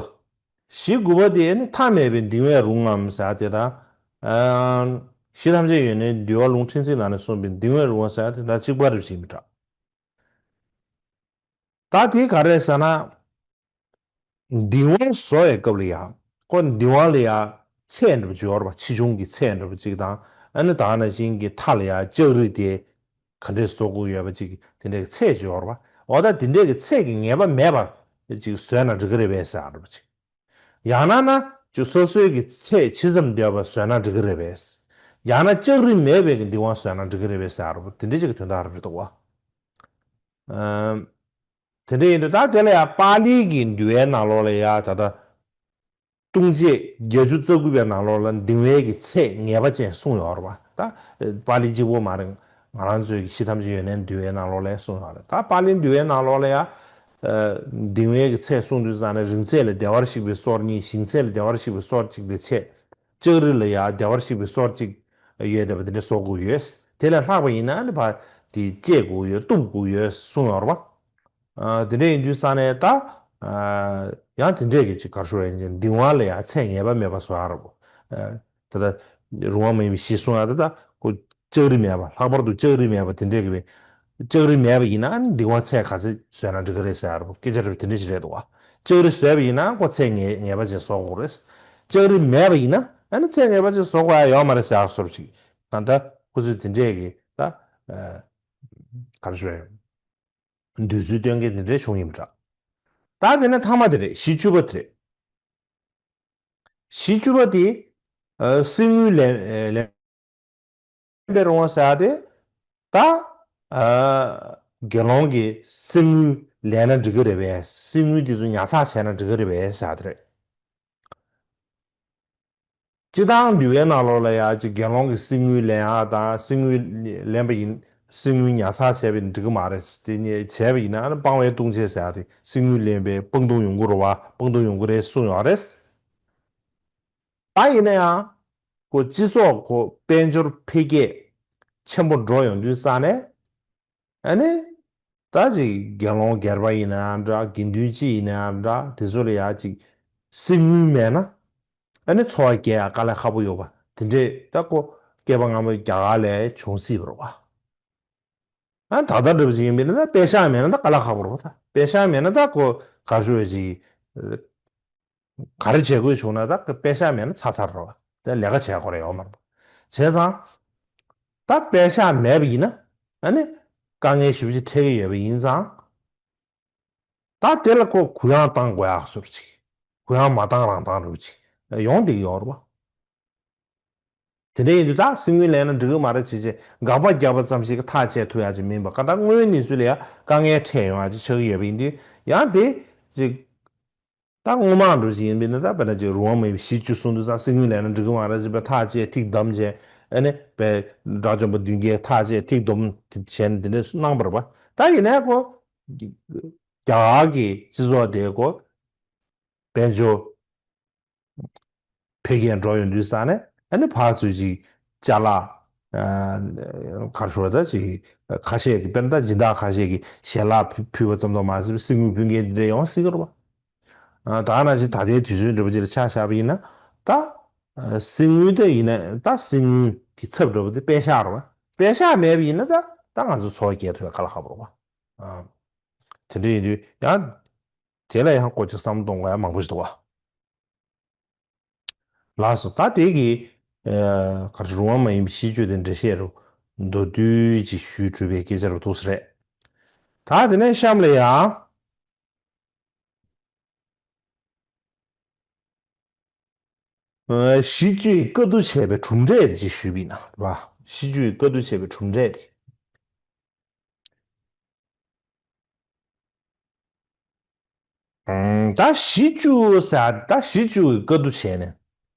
བཞི་དགུ་པ་དེ་ནི་མཐའ་མེད་པའི་གདིང་བས་རུང་ངམ་ཟེར་དེ་དང་། གཞི་ཐམས་ཅད་ཡོད་ནས་འདུལ་བ་ལུང་ཕྲན་ཚེགས་ནང་ནས་གསུངས་པའི་གདིང་བས་རུང་བ་ཟེར་དེ་དང་གཅིག་པ་རེད་ཅེས་མི་འདྲ། ད་དེ་ག་རེ་ཟེར་ན། གདིང་བ་བཟོ་བའི་སྐབས་ལ་ཡང་ཁོ་གདིང་བ་ལ་ཡང་ཚད་འདྲ་པོ་ཅིག་ཡོད་རེད་པ། ཆེ་ཆུང་གི་ཚད་འདྲ་པོ་ཅིག་དང་ཨ་ནི་ད་ནང་བཞིན་གྱི་མཐའ་ལ་ཡང་ལྕགས་རི་དེ་ག་འདྲས་བཟོ་དགོས་ཡོད་པ་ཅིག་དེ་འདྲའི་ཚད་ཅིག་ཡོད་རེད་པ། འོ་ད་དེ་འདྲའི་གི་ཚད་ཀྱི་ངེས་པ་མེད་པ་ཅིག་བཟོས་ན་འགྲིག་གི་རེད་པས་ཟེར་འདྲ་པོ་ཅིག་ཡང་ན་ན་ཅིག་སོ་སོའི་གི་ཚད་ཇི་ཙམ་འདོད་པ་བཟོས་ན་འགྲིག་གི་རེད་པས། ཡང་ན་ལྕགས་རི་མེད་པའི་གི་གདིང་བ་བཟོས་ན་འགྲིག་གི་རེད་པས་ཟེར་འདྲ་པོ་དེ་འདྲའི་ཅིག་གི་དོན་དག་རེད་འདུག་བ། ཨམ། དེ་འདྲ་ཡིན་དུས་ད་དེ་ལ་ཡང་པཱ་ལིའི་གི་འདུལ་བའི་ནང་ལོགས་ལ་ཡང་ད་ལྟ་ལྟུང་བྱེད་བརྒྱད་ཅུ་རྩ་དགུ་པའི་ནང་ལོགས་ལ་གདིང་བའི་གི་ཚད་ངེས་པ་ཅན་གསུངས་ཡོད་རེད་པ། ད་པཱ་ལི་གཅིག་པོ་མ་རེད། ང་རང་ཚོའི་གི་གཞི་ཐམས་ཅད་ཡོན་ཏན་འདུལ་བའི་ནང་ལོགས་ལ་གསུངས་ཡོད་རེད། ད་པཱ་ལིའི་འདུལ་བའི་ནང་ལོགས་ལ་ཡང་གདིང་བའི་གི་ཚད་གསུངས་དུས་ཙང་ནས་རིང་ཚད་ལ་བདེ་བར་གཤེགས་པའི་སོར་གཉིས། ཞིང་ཚད་ལ་བདེ་བར་གཤེགས་པའི་སོར་གཅིག་དེ་ཚད། ལྕགས་རི་ལ་ཡང་བདེ་བར་གཤེགས་པའི་སོར་གཅིག་ཡོད་བསྡད་པ་དེ་འདྲ་བཟོ་དགོས་ཡོད། དེ་ལས་ལྷག་པ་ཡིན་ན་ནི་ཕར་དེ་བཅད་དགོས་ཡོད། གཏུབ་དགོས་ཡོད་གསུངས་ཡོད་རེད་པ། ཨ། དེ་འདྲ་ཡིན་དུས་ཙང་ནས་ད། ཨ། ཡང་དེ་འདྲས་ཀྱི་ཅིག་ག་རེ་ཞུ་དགོས་རེད། གདིང་བ་ལ་ཡང་ཚད་ངེས་པ་མེད་པ་བཟོ་ཡ་རེད་པ། ཨ། ད་ལྟ་རུང་བ་མ་ཡིན་པའི་གཞི་གསུང་ཡ་ད་ལྟ་ཁོ་ལྕགས་རི་མེད་པ། ལྷག་པར་དུ་ལྕགས་རི་མེད་པ་དེ་འདྲས་ཀྱི་བས། ལྕགས་རི་མེད་པ་ཡིན་ན་ཨ་ནི་གདིང་བ་ཚད་ག་ཚོད་བཟོས་ན་འགྲིག་གི་རེད་ཟེར་ཡ་རེད་པ། སྐད་ཆ་རེད་པ། དེ་འདྲས་ཞིག་རེད་འདུག་བ། ལྕགས་རི་བཟོས་པ་ཡིན་ན་ཁོ་ཚད་ངེས་ངེས་པ་ཅིག་བཟོ་དགོས་རེད། ལྕགས་རི་མེད་པ་ཡིན་ན་ཨ་ནི་ཚད་ངེས་པ་ཅིག་བཟོ་དགོས་ཡ་ཡོད་མ་རེད་ཟེར་ཡ་བཟོ་འདྲ་ཅིག་ད་ལྟ་ཁོ་ཚོས་དེ་འདྲས་ཀྱི་ད། ཨ། ག་རེ་ཞུ་དགོས་རེད། འདོད་ཚུལ་སྟོན་མཁན་དེ་འདྲས་བྱུང་ཡིན་པ་འདྲ། ད་དེ་ནས་མཐའ་མ་དེ་རེད། བཞི་བཅུ་པ་དེ་རེད། བཞི་བཅུ་པ་དེ་ཨ་གསེར་དངུལ་ལེན་ཨ་ལེན་པའི་རུང་བ་ཟེར་ཡ་དེ་ད་ཨ་དགེ་སློང་གིས་གསེར་དངུལ་ལེན་ན་འགྲིག་གི་རེད་པས། གསེར་དངུལ་དེ་ཚོ་ཉར་ཚགས་བྱས་ན་འགྲིག་གི་རེད་པས་ཟེར་ཡ་དེ་རེད། སྤྱིར་བཏང་འདུལ་བའི་ནང་ལོགས་ལ་ཡང་ཅིག་དགེ་སློང་གིས་གསེར་དངུལ་ལེན་ཡག་དང་གསེར་དངུལ་ལེན་པ་ཡིན། གསེར་དངུལ་ཉར་ཚགས་བྱས་པ་ཡིན་འགྲིག་གི་མ་རེད། དེ་ནས་བྱས་པ་ཡིན་ན་ཨ་ནི་སྤང་བའི་ལྟུང་བྱེད་ཟེར་ཡག་དེ་གསེར་དངུལ་ལེན་པའི་སྤང་ལྟུང་ཡོང་གི་རེད་བ། སྤང་ལྟུང་ཡོང་གི་རེད་གསུངས་ཡོད་རེད། ད་ཡིན་ན་ཡང་ཁོ་སྤྱི་ཚོགས་ཁོ་དཔལ་འབྱོར་འཕེལ་རྒྱས་ཆེན་པོ་འགྲོ་ཡོང་དུས་ཙང་ནས། ཨ་ནི། ད་ཅིག་དགེ་སློང་སྒེར་པ་ཡིན་ན་འདྲ། དགེ་འདུན་སྤྱི་ཡིན་ན་འདྲ། དེ་ཚོ་ལ་ཡ་ཅིག་གསེར་དངུལ་མེད་ན། ཨ་ནི་འཚོ་བ་སྐྱེལ་ཡ་དཀའ་ལས་ཁག་པོ་ཡོད་པ་དེ་འདྲས་ད་ཁོ་བསྐལ་པ་སྔ་མོའི་རྒྱ་གར་ལ་བྱུང་སྲིད་པ་རེད་བ། ཨ་ད་ལྟ་འདྲ་པོ་ཅིག་ཡིན་པ་ཡིན་ན་ད་པེ་ཤག་མེད་ན་ད་དཀའ་ལས་ཁག་པོ་རེད་བ། ད་པེ་ཤག་མེད་ན་ད་ཁོ་ག་རེ་ཞུ་བ་ཅིག་ག་རེ་བྱེད་དགོས་བྱུང་ན་ད་པེ་ཤག་མེད་ན་ཚར་ཚར་རེད་བ། དེ་ལས་ཀ་བྱེད་དགོས་རེད་ཡོད་མ་རེད་པ། བྱས་ཙང་། ད་པེ་ཤག་མེད་པ་ཡིན་ན་ཨ་ནི་དཀའ་ངལ་ཞེ་པོ་ཅིག་འཕྲད་ཀྱི་ཡོད་པ་ཡིན་ཙང་། ད་དེ་ལ་ཁོ་གུ་ཡངས་བཏང་དགོས་ཡག་ཟུར་ཅིག་གུ་ཡངས་མ་བཏང་རང་བཏང་རུ་ཅིག་ཡོང་བསྡད་ཀྱི་ཡོད་རེད་བ། དེ་འདྲ་ཡིན་དུས་ད་གསེར་དངུལ་ལེན་ན་འགྲིག་གི་མ་རེད་བྱས་བྱས་དགག་པ་རྒྱག་པ་ཙམ་ཞིག་གིས་ཐག་བཅད་ཐུབ་ཡག་ཅིག་མིན་པ། ག་ད་དངོས་ཡོད་གནས་ཚུལ་ལ་ཡང་དཀའ་ངལ་འཕྲད་ཡོང་ཡག་ཅིག་ཆགས་ཀྱི་ཡོད་པ་ཡིན་དུས་ཡང་དེ་ཅིག་ད་སྔོན་མ་འགྲོ་བཞིན་ཡིན་པས་ན་ད་དཔེར་ན་ཅིག་རུང་བ་མ་ཡིན་པའི་བཞི་བཅུ་གསུངས་དུས་ཙང་གསེར་དངུལ་ལེན་ན་འགྲིག་གི་མ་རེད་ཅེས་པའི་ཐག་བཅད་ཐིག་བསྡམས་བྱས་ཨ་ནི་པའི་དགྲ་བཅོམ་པ་མདུན་བསྐྱེད་ཐག་བཅད་ཐིག་བསྡོམས་བྱས་ནས་དེ་འདྲས་གནང་བ་རེད་པ། ད་ཡིན་ནའི་ཁོ་རྒྱ་གར་གྱི་སྤྱི་ཚོགས་དེ་ཁོ་དཔལ་འབྱོར་འཕེལ་རྒྱས་འགྲོ་ཡོང་དུས་ཙང་ནས་ཨ་ནི་ཕར་ཚུར་ཅིག་ཅ་ལག་ཨ་ག་རེ་ཞུ་དགོས་རེད། ད་ཅིག་ཁ་ཤས་ཀྱིས་དཔེར་ན་ད་སྦྱིན་བདག་ཁ་ཤས་ཀྱིས་ཞལ་ལག་ཕུལ་བ་ཙམ་དུ་མ་ཟད་པའི་གསེར་དངུལ་ཕུལ་མཁན་དེ་འདྲ་ཡོང་སྲིད་ཀྱི་རེད་པ། ཨ་ད་ནང་བཞིན་ད་ལྟའི་དུས་ཚོད་འདྲ་པོ་ཅིག་ལ་ཆ་བཞག་པ་ཡིན་ན་ད་ཨ་གསེར་དངུལ་དེ་ཡིན་ན་ད་གསེར་དངུལ་གྱི་ཚབ་འདྲ་པོ་དེ་པེ་ཤག་རེད་པ། པེ་ཤག་མེད་པ་ཡིན་ན་ད་ད་ང་ཚོ་འཚོ་བ་སྐྱེལ་ཐུབ་ཡ་དཀའ་ལས་ཁག་པོ་རེད་པ། ཨ་དེ་འདྲ་ཡིན་དུས་ཡང་དེ་ལ་ཡང་ཁོ་ཅིག་བསམ་བློ་གཏོང་དགོས་ཡ་མང་པོ་ཞིག་འདུག་པ། ལགས་སོ། ད་དེ་གི་ཨ་ག་རེ་རུང་བ་མ་ཡིན་པའི་བཞི་བཅུ་དེ་འགྲེལ་བཤད་རུ་མདོར་བསྡུས་ཅིག་ཞུས་གྲུབ་པའི་སྐད་ཆ་རུ་ཐུག་ས་རེད། ད་དེ་ནས་གཤམ་ལ་ཡང་ཨ་བཞི་བཅུའི་བཀའ་བསྡུ་བྱས་པའི་གྲུབ་འབྲས་དེ་ཅིག་ཞུས་པ་ཡིན་ན་རེད་པ། བཞི་བཅུའི་བཀའ་བསྡུ་བྱས་པའི་གྲུབ་འབྲས་དེ། ཨང་། ད་བཞི་བཅུ་ཟེར་ད་བཞི་བཅུ་གི་བཀའ་བསྡུ་བྱས་ནས།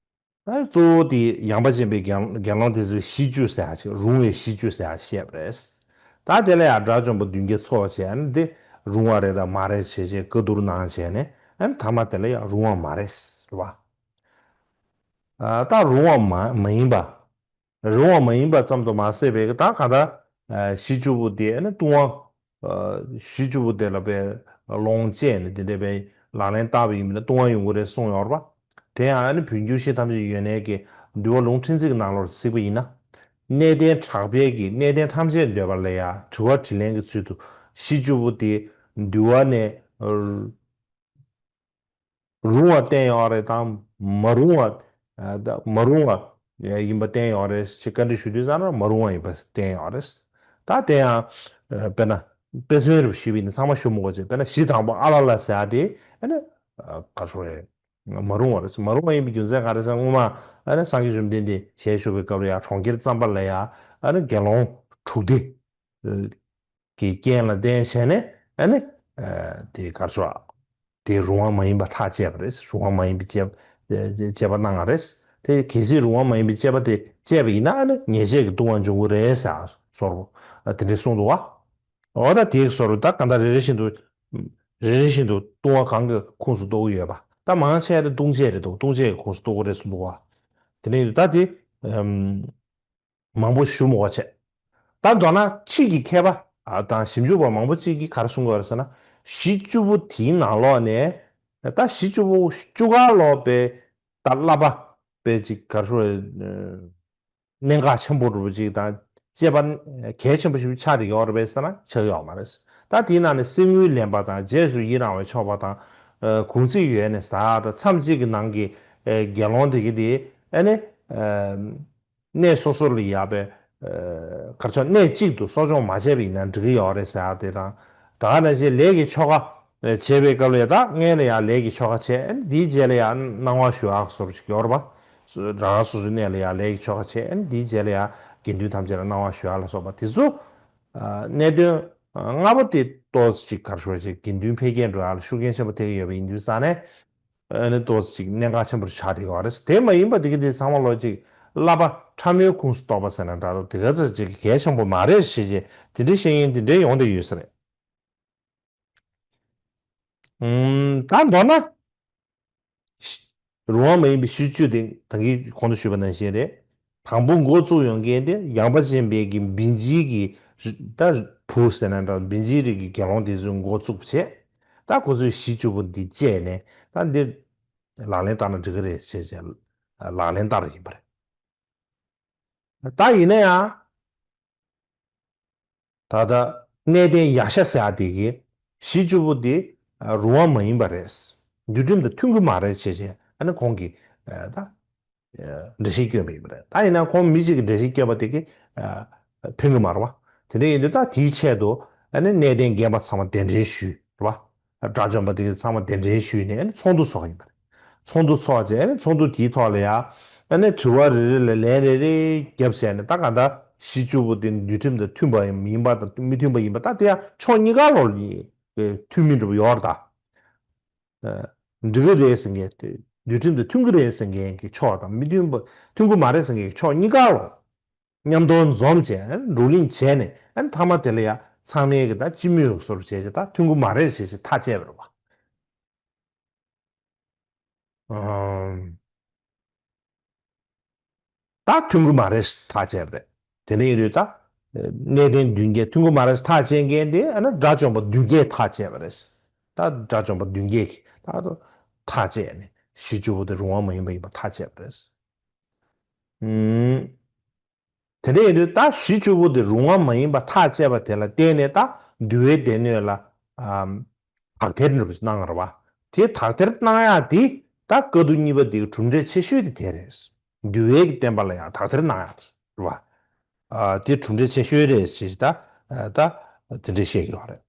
ད་གཙོ་བོ་དེ་ཡངས་པ་ཅན་པའི་དགེ་དགེ་སློང་དེ་ཚོས་བཞི་བཅུ་ཟེར་ཡག་ཅིག་རུང་བའི་བཞི་བཅུ་ཟེར་ཡག་བཤད་པ་རེད། ད་དེ་ལ་ཡང་དགྲ་བཅོམ་པ་མདུན་བསྐྱེད་ཚོགས་བྱས་ནས་དེ་རུང་བ་རེད་དང་མ་རེད་བྱས་བྱས་བཀའ་བསྡུར་གནང་བྱས་ནས་ཨ་ནི་མཐའ་མ་དེ་ལ་ཡང་རུང་བ་མ་རེད་ཟེར་བ། ཨ་ད་རུང་བ་མ་མ་ཡིན་པ། རུང་བ་མ་ཡིན་པ་ཙམ་དུ་མ་ཟད་པའི་ད་ག་ད་ཨ་བཞི་བཅུ་པོ་དེ་ནི་ལྟུང་བ། ཨ་བཞི་བཅུ་པོ་དེ་ལ་པའི་ལོངས་སྤྱད་ནས་དེ་འདྲ་པའི་ལག་ལེན་བསྟར་བ་ཡིན་པ་ན་ལྟུང་བ་ཡོང་གི་རེད་གསུངས་ཡོད་རེད་པ། དེ་ཡང་ཨ་ནི་བོད་འགྱུར་གཞི་ཐམས་ཅད་ཡོན་གནས་ཀྱི་འདུལ་བ་ལུང་ཕྲན་ཚེགས་ཀྱི་ནང་ལོགས་གཟིགས་པ་ཡིན་ན། གནས་བརྟན་གྲགས་འཕེལ་གྱིས་གནས་བརྟན་ཐམས་ཅད་འདོད་པ་ལ་ཡང་དྲི་བ་དྲིས་ལན་གྱི་ཚུལ་དུ་བཞི་བཅུ་པོ་དེ་འདུལ་བ་ནས། རུང་བ་བསྟན་ཡོད་རེད་དང་མ་རུང་བ། ཨ་ད་མ་རུང་བ་ཡིན་པ་བསྟན་ཡོད་རེད་ཅེས་བཀའ་འདྲི་ཞུ་དུས་ཙམ་ན་མ་རུང་བ་ཡིན་པ་བསྟན་ཡོད་རེད། ད་དེ་ཡང་དཔེར་ན་དཔེ་མཚོན་རེ་ཞུས་པ་ཡིན་ན་ཚང་མ་ཞུ་མི་དགོས་ཅེས། དཔེར་ན་གཞི་དང་པོ་ཨ་ལ་ལ་ཟེར་ཡ་དེ་ཨ་ནི་ག་རེ་ཞུ་དགོས་རེད། མ་རུང་བ་རེད། མ་རུང་བ་ཡིན་པའི་རྒྱུ་མཚན་ག་རེ་ཟེར་ན་སྔོན་མ་ཨ་ནི་སངས་རྒྱས་བཅོམ་ལྡན་འདས་ཞལ་བཞུགས་པའི་སྐབས་ལ་ཡང་གྲོང་ཁྱེར་ཙམ་པ་ལ་ཡང་ཨ་ནི་དགེ་སློང་དྲུག་སྡེ། གི་རྐྱེན་ལ་བརྟེན་བྱས་ནས་ཨ་ནི་དེ་གར་ཤོག་དེ་རུང་བ་མ་ཡིན་པ་ཐག་བཅད་པ་རེད། རུང་བ་མ་ཡིན་པའི་དཔྱད་དཔྱད་པ་གནང་བ་རེད། དེ་གལ་སྲིད་རུང་བ་མ་ཡིན་པའི་དཔྱད་པ་དེ་བཅད་པ་ཡིན་ན་ཨ་ནི་ཉེས་བྱས་ཀྱི་ལྟུང་བ་འབྱུང་གི་རེད་ཟེར་བཟོ་འདྲ་དེ་འདྲས་གསུངས་འདུག་བ། འོ་ད་དེའི་བཟོ་འདྲ་ད་ག་འདྲ་རེ་རེ་བཞིན་དུ་རེ་རེ་བཞིན་དུ་ལྟུང་བ་གང་གི་ཁོངས་སུ་གཏོགས་ཀྱི་ཡོད་པ། ད་མང་ཆེ་བ་དེ་ལྟུང་བྱེད་རེད་འདུག་ལྟུང་བྱེད་ཀྱི་ཁོངས་སུ་གཏོགས་ཀྱི་རེད་གསུངས་འདུག་བ། དེ་ནས་ད་དེ་མང་པོ་ཞུ་མི་དགོས་བྱས། ད་མདོར་ན་ཕྱིས་ཀྱི་མཁས་པ་ཨ་དང་ཞིབ་འཇུག་པ་མང་པོ་གཅིག་གིས་ག་རེ་གསུང་གི་ཡོད་རེད་ཟེར་ན། བཞི་བཅུ་པོ་དེའི་ནང་ལོགས་ནས་ད་བཞི་བཅུ་པོ་བཅུ་ག་ལོག་པའི་ད་བསླབ་པ་པའི་ཅིག་ག་རེ་ཞུ་དགོས་རེད། གནད་འགག་ཆེན་པོ་འདྲ་པོ་ཅིག་དང་དཔྱད་པ་གལ་ཆེན་པོ་ཞིག་ཆགས་བསྡད་ཡོད་རེད་པས་ཟེར་ན་ཆགས་ཡོད་མ་རེད། ད་དེའི་ནང་ནས་གསེར་དངུལ་ལེན་པ་དང་རྗེས་སུ་ཡི་རང་བའི་ཆོག་པ་དང་། ཨ་གུང་ཚིགས་ཡོལ་ནས་ཟ་ཡག་དང་མཚམས་གཅིག་གི་ནང་གི་ཨ་དགེ་སློང་དེ་གི་དེ་ཨ་ནི་ཨ་གནས་སོ་སོ་ལ་ཡག་པའི་ཨ་གར་ཕྱོགས་གནས་གཅིག་ཏུ་གསོ་སྦྱོང་མ་བྱས་པ་ཡིན་ན་འགྲིག་གི་ཡོད་རེད་ཟེར་ཡག་དེ་དང་། ད་ག་ནང་བཞིན་ལས་ཀྱི་ཆོ་ག་བྱེད་པའི་སྐབས་ལ་ཡང་ད་སྔོན་ལ་ཡང་ལས་ཀྱི་ཆོ་ག་བྱས། ཨ་ནི་དེའི་རྗེས་ལ་ཡང་གནང་བ་ཞུ་ཡག་སོགས་ཅིག་ཡོད་རེད་པ། རང་རང་སོ་སོའི་གནས་ལ་ཡང་ལས་ཀྱི་ཆོ་ག་བྱས། ཨ་ནི་དེའི་རྗེས་ལ་ཡང་དགེ་འདུན་ཐམས་ཅད་ལ་གནང་བ་ཞུ་ཡག་ལ་སོགས་པ་དེ་ཚོ། ཨ་གནད་དོན་ལྔ་པོ་དེ་ཏོག་ཙམ་ཅིག་ག་རེ་ཞུ་བ་ཅིག་དགེ་འདུན་འཕེལ་རྒྱས་འགྲོ་ཡག་ལ་ཤུགས་རྐྱེན་ཆེན་པོ་ཐེབས་ཀྱི་ཡོད་པ་ཡིན་དུས་ཙང་ནས། ཨ་ནི་ཏོག་ཙམ་ཅིག་གནད་འགག་ཆེན་པོ་ཆགས་བསྡད་ཡོད་རེད། དེ་མ་ཡིན་པ་དེ་གི་དེ་ཚང་མ་ལོ་ཅིག་བསླབ་པ་ཕྲ་མོའི་ཁོངས་སུ་གཏོགས་པ་ཟེར་ན་འདྲ་འདུག་དེ་ག་ཚོད་ཅིག་གལ་ཆེན་པོ་མ་རེད་ཞེས་བྱས་དེ་འདྲའི་བཤད་མཁན་དེ་འདྲའི་ཡོང་བསྡད་ཡོད་ས་རེད། ཨུམ། ད་མདོར་ན། རུང་བ་མ་ཡིན་པའི་གཞི་བཅུ་དེ་ད་གིན་གོང་དུ་ཞུས་པ་ནང་བཞིན་རེད། དང་པོ་འགོ་བཙུགས་ཡོང་མཁན་དེ་ཡངས་པ་ཅན་པའི་གི་བིན་ཇིའི་གི་ད་བུ་ཟེར་ན་འདྲ་བིན་ཇིའི་རིགས་ཀྱི་དགེ་སློང་དེ་ཚོས་འགོ་བཙུགས་བྱས། ད་ཁོ་ཚོས་གཞི་བཅུ་པོ་འདི་བཅད་ནས་ད་འདི་ལག་ལེན་བསྟར་ན་འགྲིག་གི་རེད་ཅེས་བྱས་ལག་ལེན་བསྟར་ཡིན་པ་རེད། ད་ཡིན་ན་ཡང་། ད་ལྟ་གནས་བརྟན་ཡ་ཤ་ཟེར་ཡ་དེ་གི་གཞི་བཅུ་པོ་དེ་རུང་བ་མ་ཡིན་པ་རེད། འདུལ་ཁྲིམས་དང་མཐུན་གྱི་མ་རེད་ཅེས་བྱས་ཨ་ནི་ཁོང་གིས་ད་འགྲེལ་བཤད་བསྐྱོན་པ་ཡིན་པ་རེད། ད་ཡིན་ན་ཁོང་མི་གཅིག་གིས་འགྲེལ་བཤད་བསྐྱོན་པ་དེ་གི་ཕན་གྱི་མ་རེད་བ། དེ་འདྲ་ཡིན་དུས་ད་དེའི་ཆེད་དུ་ཨ་ནི་གནས་བརྟན་རྒན་པ་ཚང་མ་གདན་འདྲེན་ཞུས་རེད་བ། དགྲ་བཅོམ་པ་དེ་གི་ཚང་མ་གདན་འདྲེན་ཞུས་ནས་ཨ་ནི་ཚོགས་འདུ་ཚོགས་ཡིན་པ་རེད། ཚོགས་འདུ་ཚོགས་བྱས་ཨ་ནི་ཚོགས་འདུ་དེའི་ཐོག་ལ་ཡང་ཨ་ནི་དྲི་བ་རེ་རེ་ལ་ལན་རེ་རེ་བརྒྱབ་བྱས་ནས་ད་གང་ལྟར་གཞི་བཅུ་པོ་དེ་འདུལ་ཁྲིམས་དང་མཐུན་པ་ཡིན་པ་དང་མི་མཐུན་པ་ཡིན་པ་ད་དེ་ཡང་ཕྱོགས་གཉིས་ཀ་ལོག་ལ་མཐུན་མི་འདྲ་པོ་ཡོད་རེད་ད། འགྲིག་གི་རེད་ཟེར་མཁན་དེ་འདུལ་ཁྲིམས་དང་མཐུན་གི་རེད་ཟེར་མཁན་གྱི་ཕྱོགས་དང་མི་མཐུན་པ་མཐུན་གི་མ་རེད་ཟེར་མཁན་གྱི་ཕྱོགས་གཉིས་ཀ་ལོག་མཉམ་དུ་འཛོམས་བྱས་བགྲོ་གླེང་བྱས་ནས་མཐའ་མ་དེ་ལ་ཡང་ཚང་མས་ཀྱི་ད་སྤྱི་མོས་སོར་བྱས་བྱས་ད་མཐུན་གི་མ་རེད་ཞེས་བྱས་ཐག་བཅད་པ་རེད་བ། ཨམ། ད་མཐུན་གི་མ་རེད་ཐག་བཅད་པ་རེད། དེ་འདྲ་ཡིན་དུས་ད་གནས་བརྟན་བདུན་བརྒྱད་མཐུན་གི་མ་རེད་ཐག་བཅད་མཁན་དེ་ཨ་ནི་དགྲ་བཅོམ་པ་བདུན་བརྒྱད་ཐག་བཅད་པ་རེད། ད་དགྲ་བཅོམ་པ་བདུན་བརྒྱད་ཀྱིས་ད་ཐག་བཅད་ནས་གཞི་བཅུ་པོ་དེ་རུང་བ་མ་ཡིན་པ་ཡིན་པ་ཐག་བཅད་པ་རེད། ཨུམ། དེ་འདྲ་ཡིན་དུས་ད་གཞི་བཅུ་པོ་དེ་རུང་བ་མ་ཡིན་པ་ཐག་བཅད་པ་དེ་ལ་བརྟེན་ནས་ད་འདུལ་བའི་སྡེ་སྣོད་ལ་ཨམ། དག་ཐེར་འདྲ་པོ་ཞིག་གནང་བ་རེད་བ། དེ་དག་ཐེར་གནང་ཡག་དེ་ད་བཀའ་བསྡུ་གཉིས་པ་དེ་གི་གྲུབ་འབྲས་ཆེ་ཤོས་དེ་དེ་རེད། འདུལ་བའི་གི་བསྟན་པ་ལ་ཡང་དག་ཐེར་གནང་ཡག་དེ་རེད་བ། ཨ། དེ་གྲུབ་འབྲས་ཆེ་ཤོས་རེད་ཅེས་ད་ད་དེ་འདྲ་བཤད་ཀྱི་ཡོད་རེད།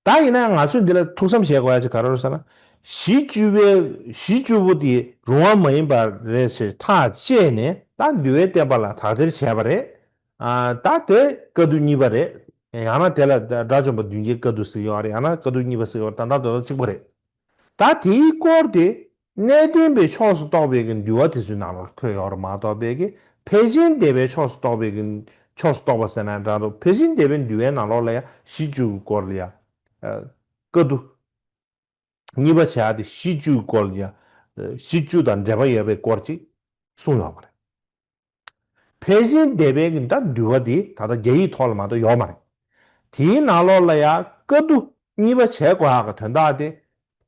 ད་ཡིན་ན་ང་ཚོས་འདི་ལ་ཐུགས་བསམ་བཞེས་དགོས་ཡ་ཅིག་ག་རེ་རེད་ཟེར་ན། གཞི་བཅུ་པའི་གཞི་བཅུ་པོ་དེ་རུང་བ་མ་ཡིན་པ་རེད་ཞེས་ཐག་བཅད་ནས་ད་འདུལ་བའི་བསྟན་པ་ལ་དག་ཐེར་བྱས་པ་རེད། ཨ། ད་དེ་བཀའ་བསྡུ་གཉིས་པ་རེད། ཡང་ན་དེ་ལ་དགྲ་བཅོམ་པ་བདུན་བརྒྱའི་བཀའ་བསྡུ་ཟེར་གྱི་ཡོད་རེད། ཡང་ན་བཀའ་བསྡུ་གཉིས་པ་ཟེར་གྱི་ཡོད་རེད། ད་ལྟ་དོན་དག་གཅིག་པ་རེད། ད་དེའི་སྐོར་དེ་གནས་བརྟན་པའི་ཕྱོགས་སུ་གཏོགས་པའི་གི་འདུལ་བ་དེ་ཚོའི་ནང་ལོགས་འཁོད་ཡོད་རེད་མ་གཏོགས་པའི་གི་ཕལ་ཆེར་འདས་པའི་ཕྱོགས་སུ་གཏོགས་པའི་གི་ཕྱོགས་སུ་གཏོགས་པ་ཟེར་ན་འདྲ་འདུག་ཕལ་ཆེར་འདས་པའི་འདུལ་བའི་ནང་ལོགས་ལ་ཡང་གཞི་བཅུ་གི་སྐོར་ལ་ཡང་བཀའ་བསྡུ་གཉིས་པ་བྱ་དེ་གཞི་བཅུ་གི་སྐོར་ལ་ཡང་གཞི་བཅུ་དང་འབྲེལ་བ་ཡོད་པའི་སྐོར་ཅིག་གསུངས་ཡོད་མ་རེད། ཕལ་ཆེར་འདས་པའི་གི་ད་འདུལ་བ་དེ་ད་ལྟ་རྒྱ་ཡིག་ཐོག་ལ་མ་གཏོགས་ཡོད་མ་རེད། དེའི་ནང་ལོགས་ལ་ཡང་བཀའ་བསྡུ་གཉིས་པ་བྱས་དགོས་ཡག་གི་དོན་དག་དེ་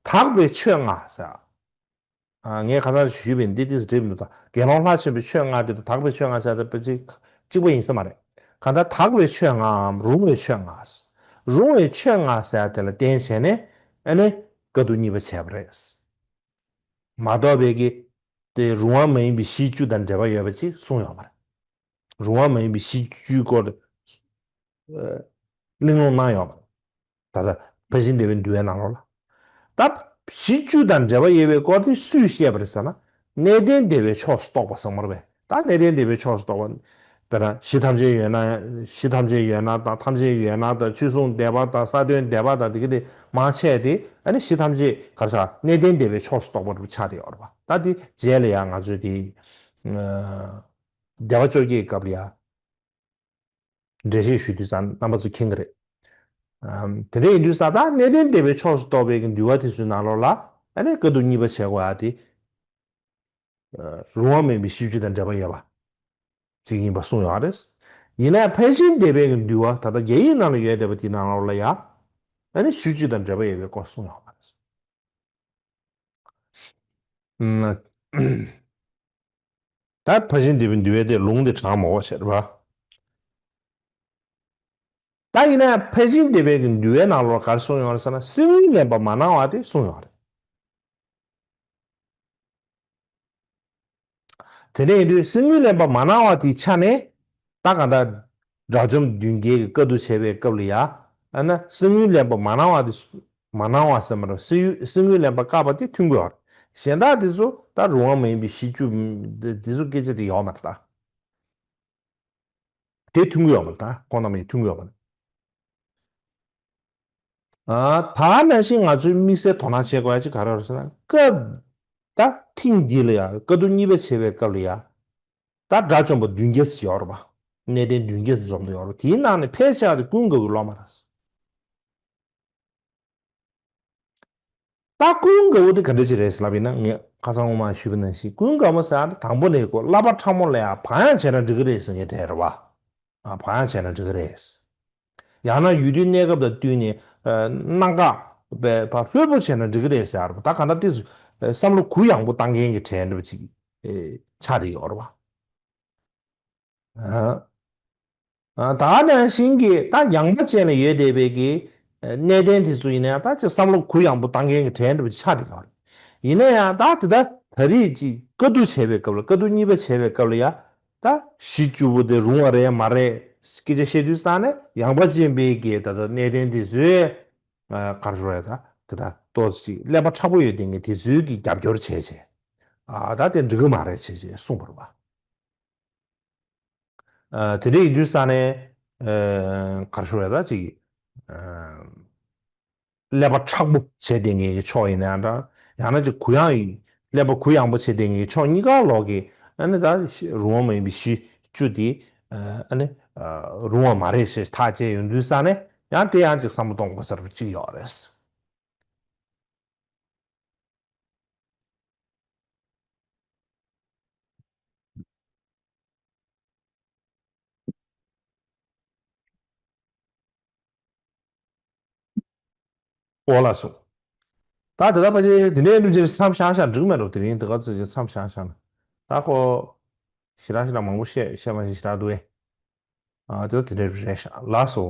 དག་པའི་ཆོས་ལྔ་ཟེར། ཨ། ངས་ཁ་སང་ཞུས་པའི་འདི་ཏིས་འགྲིག་མི་འདུག་ད་དགེ་སློང་ལྷ་ཆེན་པོའི་ཆོས་ལྔ་དེ་དང་དག་པའི་ཆོས་ལྔ་ཟེར་ཏེ་ཕལ་ཆེར་གཅིག་པ་ཡིན་ས་མ་རེད། གང་ལྟར་དག་པའི་ཆོས་ལྔའམ་རུང་བའི་ཆོས་ལྔ། རུང་བའི་ཆོས་ལྔ་ཟེར་དེ་ལ་བརྟེན་བྱས་ནས་ཨ་ནི་བཀའ་བསྡུ་གཉིས་པ་བྱས་པ་རེད། མ་གཏོགས་པའི་གི་དེ་རུང་བ་མ་ཡིན་པའི་གཞི་བཅུ་དང་འབྲེལ་བ་ཡོད་པ་ཅིག་གསུངས་ཡོད་མ་རེད། རུང་བ་མ་ཡིན་པའི་གཞི་བཅུའི་སྐོར་གླེང་སློང་གནང་ཡོད་མ་རེད། ད་ལྟ་ཕལ་ཆེར་འདས་པའི་འདུལ་བའི་ནང་ལོགས་ལ། ད་གཞི་བཅུ་དང་འབྲེལ་བ་ཡོད་པའི་སྐོར་དེ་སུས་བཤད་པ་རེད་ཟེར་ན། གནས་བརྟན་སྡེ་པའི་ཕྱོགས་སུ་གཏོགས་པ་ཟེར་མ་རེད་པས། ད་གནས་བརྟན་སྡེ་པའི་ཕྱོགས་སུ་གཏོགས་པ། དཔེར་ན་གཞི་ཐམས་ཅད་ཡོད་ན་གཞི་ཐམས་ཅད་ཡོད་ན་དང་ཐམས་ཅད་ཡོད་ན་དང་ཆོས་སྲུང་སྡེ་པ་དང་ས་སྟོན་སྡེ་པ་དང་དེ་ག་དེ་མང་ཆེ་དེ་ཨ་ནི་གཞི་ཐམས་ཅད་ག་རེ་ཟེར་གནས་བརྟན་སྡེ་པའི་ཕྱོགས་སུ་གཏོགས་པ་རུ་ཆགས་བསྡད་ཡོད་རེད་པ། ད་དེ་རྗེས་ལ་ཡང་ང་ཚོས་དེ་སྡེ་པ་བཅོ་བརྒྱད་ཀྱི་སྐབས་ལ་ཡང་འགྲེལ་བཤད་ཞུ་དུས་ཙང་རྣམ་པ་ཚོ་མཁྱེན་གྱི་རེད། ཨམ། དེ་འདྲ་ཡིན་དུས་ཙང་ད་གནས་བརྟན་སྡེ་པའི་ཕྱོགས་སུ་གཏོགས་པའི་གི་འདུལ་བ་དེ་ཚོའི་ནང་ལོགས་ལ་ཨ་ནི་བཀའ་བསྡུ་གཉིས་པ་བྱེད་དགོས་ཡ་དེ། རུང་བ་མིན་པའི་གཞི་བཅུ་དང་འབྲེལ་བ་ཡོད་པ་ཅིག་ཡིན་པ་གསུངས་ཡོད་རེད། ཡིན་ནའི་ཕལ་ཆེར་འདས་པའི་གི་འདུལ་བ་ད་ལྟ་རྒྱ་ཡིག་ནང་ལ་ཡོད་བསྡད་པ་དེའི་ནང་ལོགས་ལ་ཡ་ཨ་ནི་གཞི་བཅུ་དང་འབྲེལ་བ་ཡོད་པའི་སྐོར་གསུངས་ཡོད་རེད། ད་ཕལ་ཆེར་འདས་པའི་འདུལ་བའི་དེ་ལུང་དེ་དྲངས་མ་འོ་ཞེས་རེད་པ། ད་ཡིན་ན་ཕལ་ཆེར་འདས་པའི་གི་འདུལ་བའི་ནང་ལོགས་ག་རེ་གསུངས་ཡོད་རེད་ཟེར་ན་སེམས་ངོས་ལེན་པ་མ་གནང་བ་དེ་གསུངས་ཡོད་རེད། དེ་འདྲ་ཡིན་དུས་སེམས་ངོས་ལེན་པ་མ་གནང་བ་དེའི་ཆ་ནས་ ད་གང་ལྟར་དགྲ་བཅོམ་བདུན་བརྒྱད་ཀྱི་བཀའ་བསྡུ་བྱས་པའི་སྐབས་ལ་ཡ། ཨ་ན་གསེར་དངུལ་ལེན་པ་མ་གནང་བ་དེ་མ་གནང་བ་ཟེར་མ་རེད། གསེར་གསེར་དངུལ་ལེན་པ་བཀག་པ་དེ་མཐུན་གྱི་ཡོད་རེད། གཞན་དག་དེ་ཚོ་ད་རུང་བ་མ་ཡིན་པའི་གཞི་བཅུ་དེ་ཚོ་སྐད་ཆ་དེ་ཡོད་མ་རེད་ད། དེ་མཐུན་གྱི་ཡོད་མ་རེད་ད། ཁོང་རྣམ་པ་གཉིས་མཐུན་གྱི་ཡོད་མ་རེད། ཨ། ད་ག་ནང་བཞིན་ང་ཚོས་དམིགས་བསལ་དོ་སྣང་བྱེད་དགོས་ཡ་ཅིག་ག་རེ་རེད་ཟེར་ན། སྐབས་ད་ཐེངས་འདི་ལ་ཡ་བཀའ་བསྡུ་གཉིས་པ་བྱེད་པའི་སྐབས་ལ་ཡ། ད་དགྲ་བཅོམ་པ་བདུན་བརྒྱ་ཙམ་ཡོད་རེད་པ། གནས་བརྟན་བདུན་བརྒྱ་ཙམ་འཛོམས་འདུག་ཡོད་རེད། དེའི་ནང་ནས་ཕལ་ཆེ་བ་དེ་ཀུན་དགའ་བོའི་སློབ་མ་རེད། ད་ཀུན་དགའ་བོ་དེ་ག་འདྲ་ཅིག་རེད་ཟེར་ལབ་ཡིན་ན། ངས་ཁ་སང་སྔོན་མ་ཞུས་པ་ནང་བཞིན་ཀུན་དགའ་བོ་ཟེར་ཡ་དེ་དང་པོ་ནས་ཁོ་བསླབ་པ་ཕྲ་མོ་ལ་ཡ་བག་ཡངས་བྱས་ན་འགྲིག་གི་རེད་ཟེར་མཁན་དེ་རེད་པ། ཨ། བག་ཡངས་བྱས་ན་འགྲིག་གི་རེད། ཡང་ན་ཡུལ་དུས་གནས་སྐབས་དང་བསྟུན་ནས་ཨ་གནད་འགག་པའི་བར་ལྷོད་པོ་བྱས་ན་འགྲིག་གི་རེད་ཟེར་བ། ད་གང་ལྟར་དེ་ཚོ་ཨ་བསམ་བློ་གུ་ཡངས་པོ་བཏང་མཁན་གྱི་གྲས་འདྲ་པོ་ཅིག་ཨེ་ཆགས་བསྡད་ཡོད་རེད་པ། ཨ་ཨ་ད་ནང་བཞིན་གྱི་ད་ཡངས་པ་ཅན་ལ་ཡོད་བསྡད་པའི་གི་ཨ་གནས་བརྟན་དེ་ཚོ་ཡིན་ན་ཡང་ད་ཅིག་བསམ་བློ་གུ་ཡངས་པོ་བཏང་མཁན་གྱི་གྲས་འདྲ་པོ་ཅིག་ཆགས་བསྡད་ཡོད་རེད། ཡིན་ན་ཡང་ད་དེ་ད་ད་རེས་ཅིག་བཀའ་བསྡུ་བྱས་པའི་སྐབས་ལ། བཀའ་བསྡུ་གཉིས་པ་བྱས་པའི་སྐབས་ལ་ཡ། ད་གཞི་བཅུ་པོ་དེ་རུང་བ་རེད་མ་རེད་སྐད་ཆ་བཤད་དུས་ཙང་ནས། ཡངས་པ་ཅན་པའི་གི་ད་ལྟ་གནས་བརྟན་དེ་ཚོས་ཨ་ག་རེ་ཞུ་དགོས་རེད། ད་དེ་ད་ཏོག་ཙམ་ཅིག་ཀླད་པ་མཁྲེགས་པོ་ཡོད་མཁན་གྱི་དེ་ཚོའི་གི་རྒྱབ་སྐྱོར་བྱས་བྱས། ཨ་ད་དེ་འགྲིག་གི་མ་རེད་བྱས་བྱས་གསུངས་པ་རེད་པ། ཨ་དེ་འདྲ་ཡིན་དུས་ཙང་ནས་ཨ་ག་རེ་ཞུ་དགོས་རེད། ད་ཅིག་ཨ་ཀླད་པ་མཁྲེགས་པོ་བྱས་བསྡད་མཁན་གྱི་ཕྱོགས་ཡིན་ན་ཡང་འདྲ། ཡང་ན་ཅིག་གུ་ཡངས་ཡིན། ཀླད་པ་གུ་ཡངས་པོ་བྱས་བསྡད་མཁན་གྱི་ཕྱོགས་གཉིས་ཀ་ལོག་གི་ཨ་ནི་ད་རུང་བ་མ་ཡིན་པའི་གཞི་བཅུ་དེ་ཨ་ནི་རུང་བ་མ་རེད་ཞེས་ཐག་བཅད་ཡོང་དུས་ཙང་ནས། ཡང་དེ་ཡང་ཅིག་བསམ་བློ་གཏོང་དགོས་ས་རེད་པ་ཅིག་ཡོད་རེད། འོ་ལགས་སོ། ད་དེ་ལྟར་ཕལ་ཆེར་དེ་འདྲའི་སློབ་ཚན་མཚམས་བཞག་བཞག་འགྲིག་མེད་འགྲོ། དེ་རིང་དེ་ག་ཚོད་ཅིག་མཚམས་བཞག་བཞག་ན། ད་ཁོ་ཞེ་དྲག་ཞེ་དྲག་མང་པོ་བཤད་བཤད་མ་ཤེས་ཞེ་དྲག་འདུག་ཨེ། ཨ་དེ་དེ་འདྲའི་རེད་ཤག་ལགས་སོ།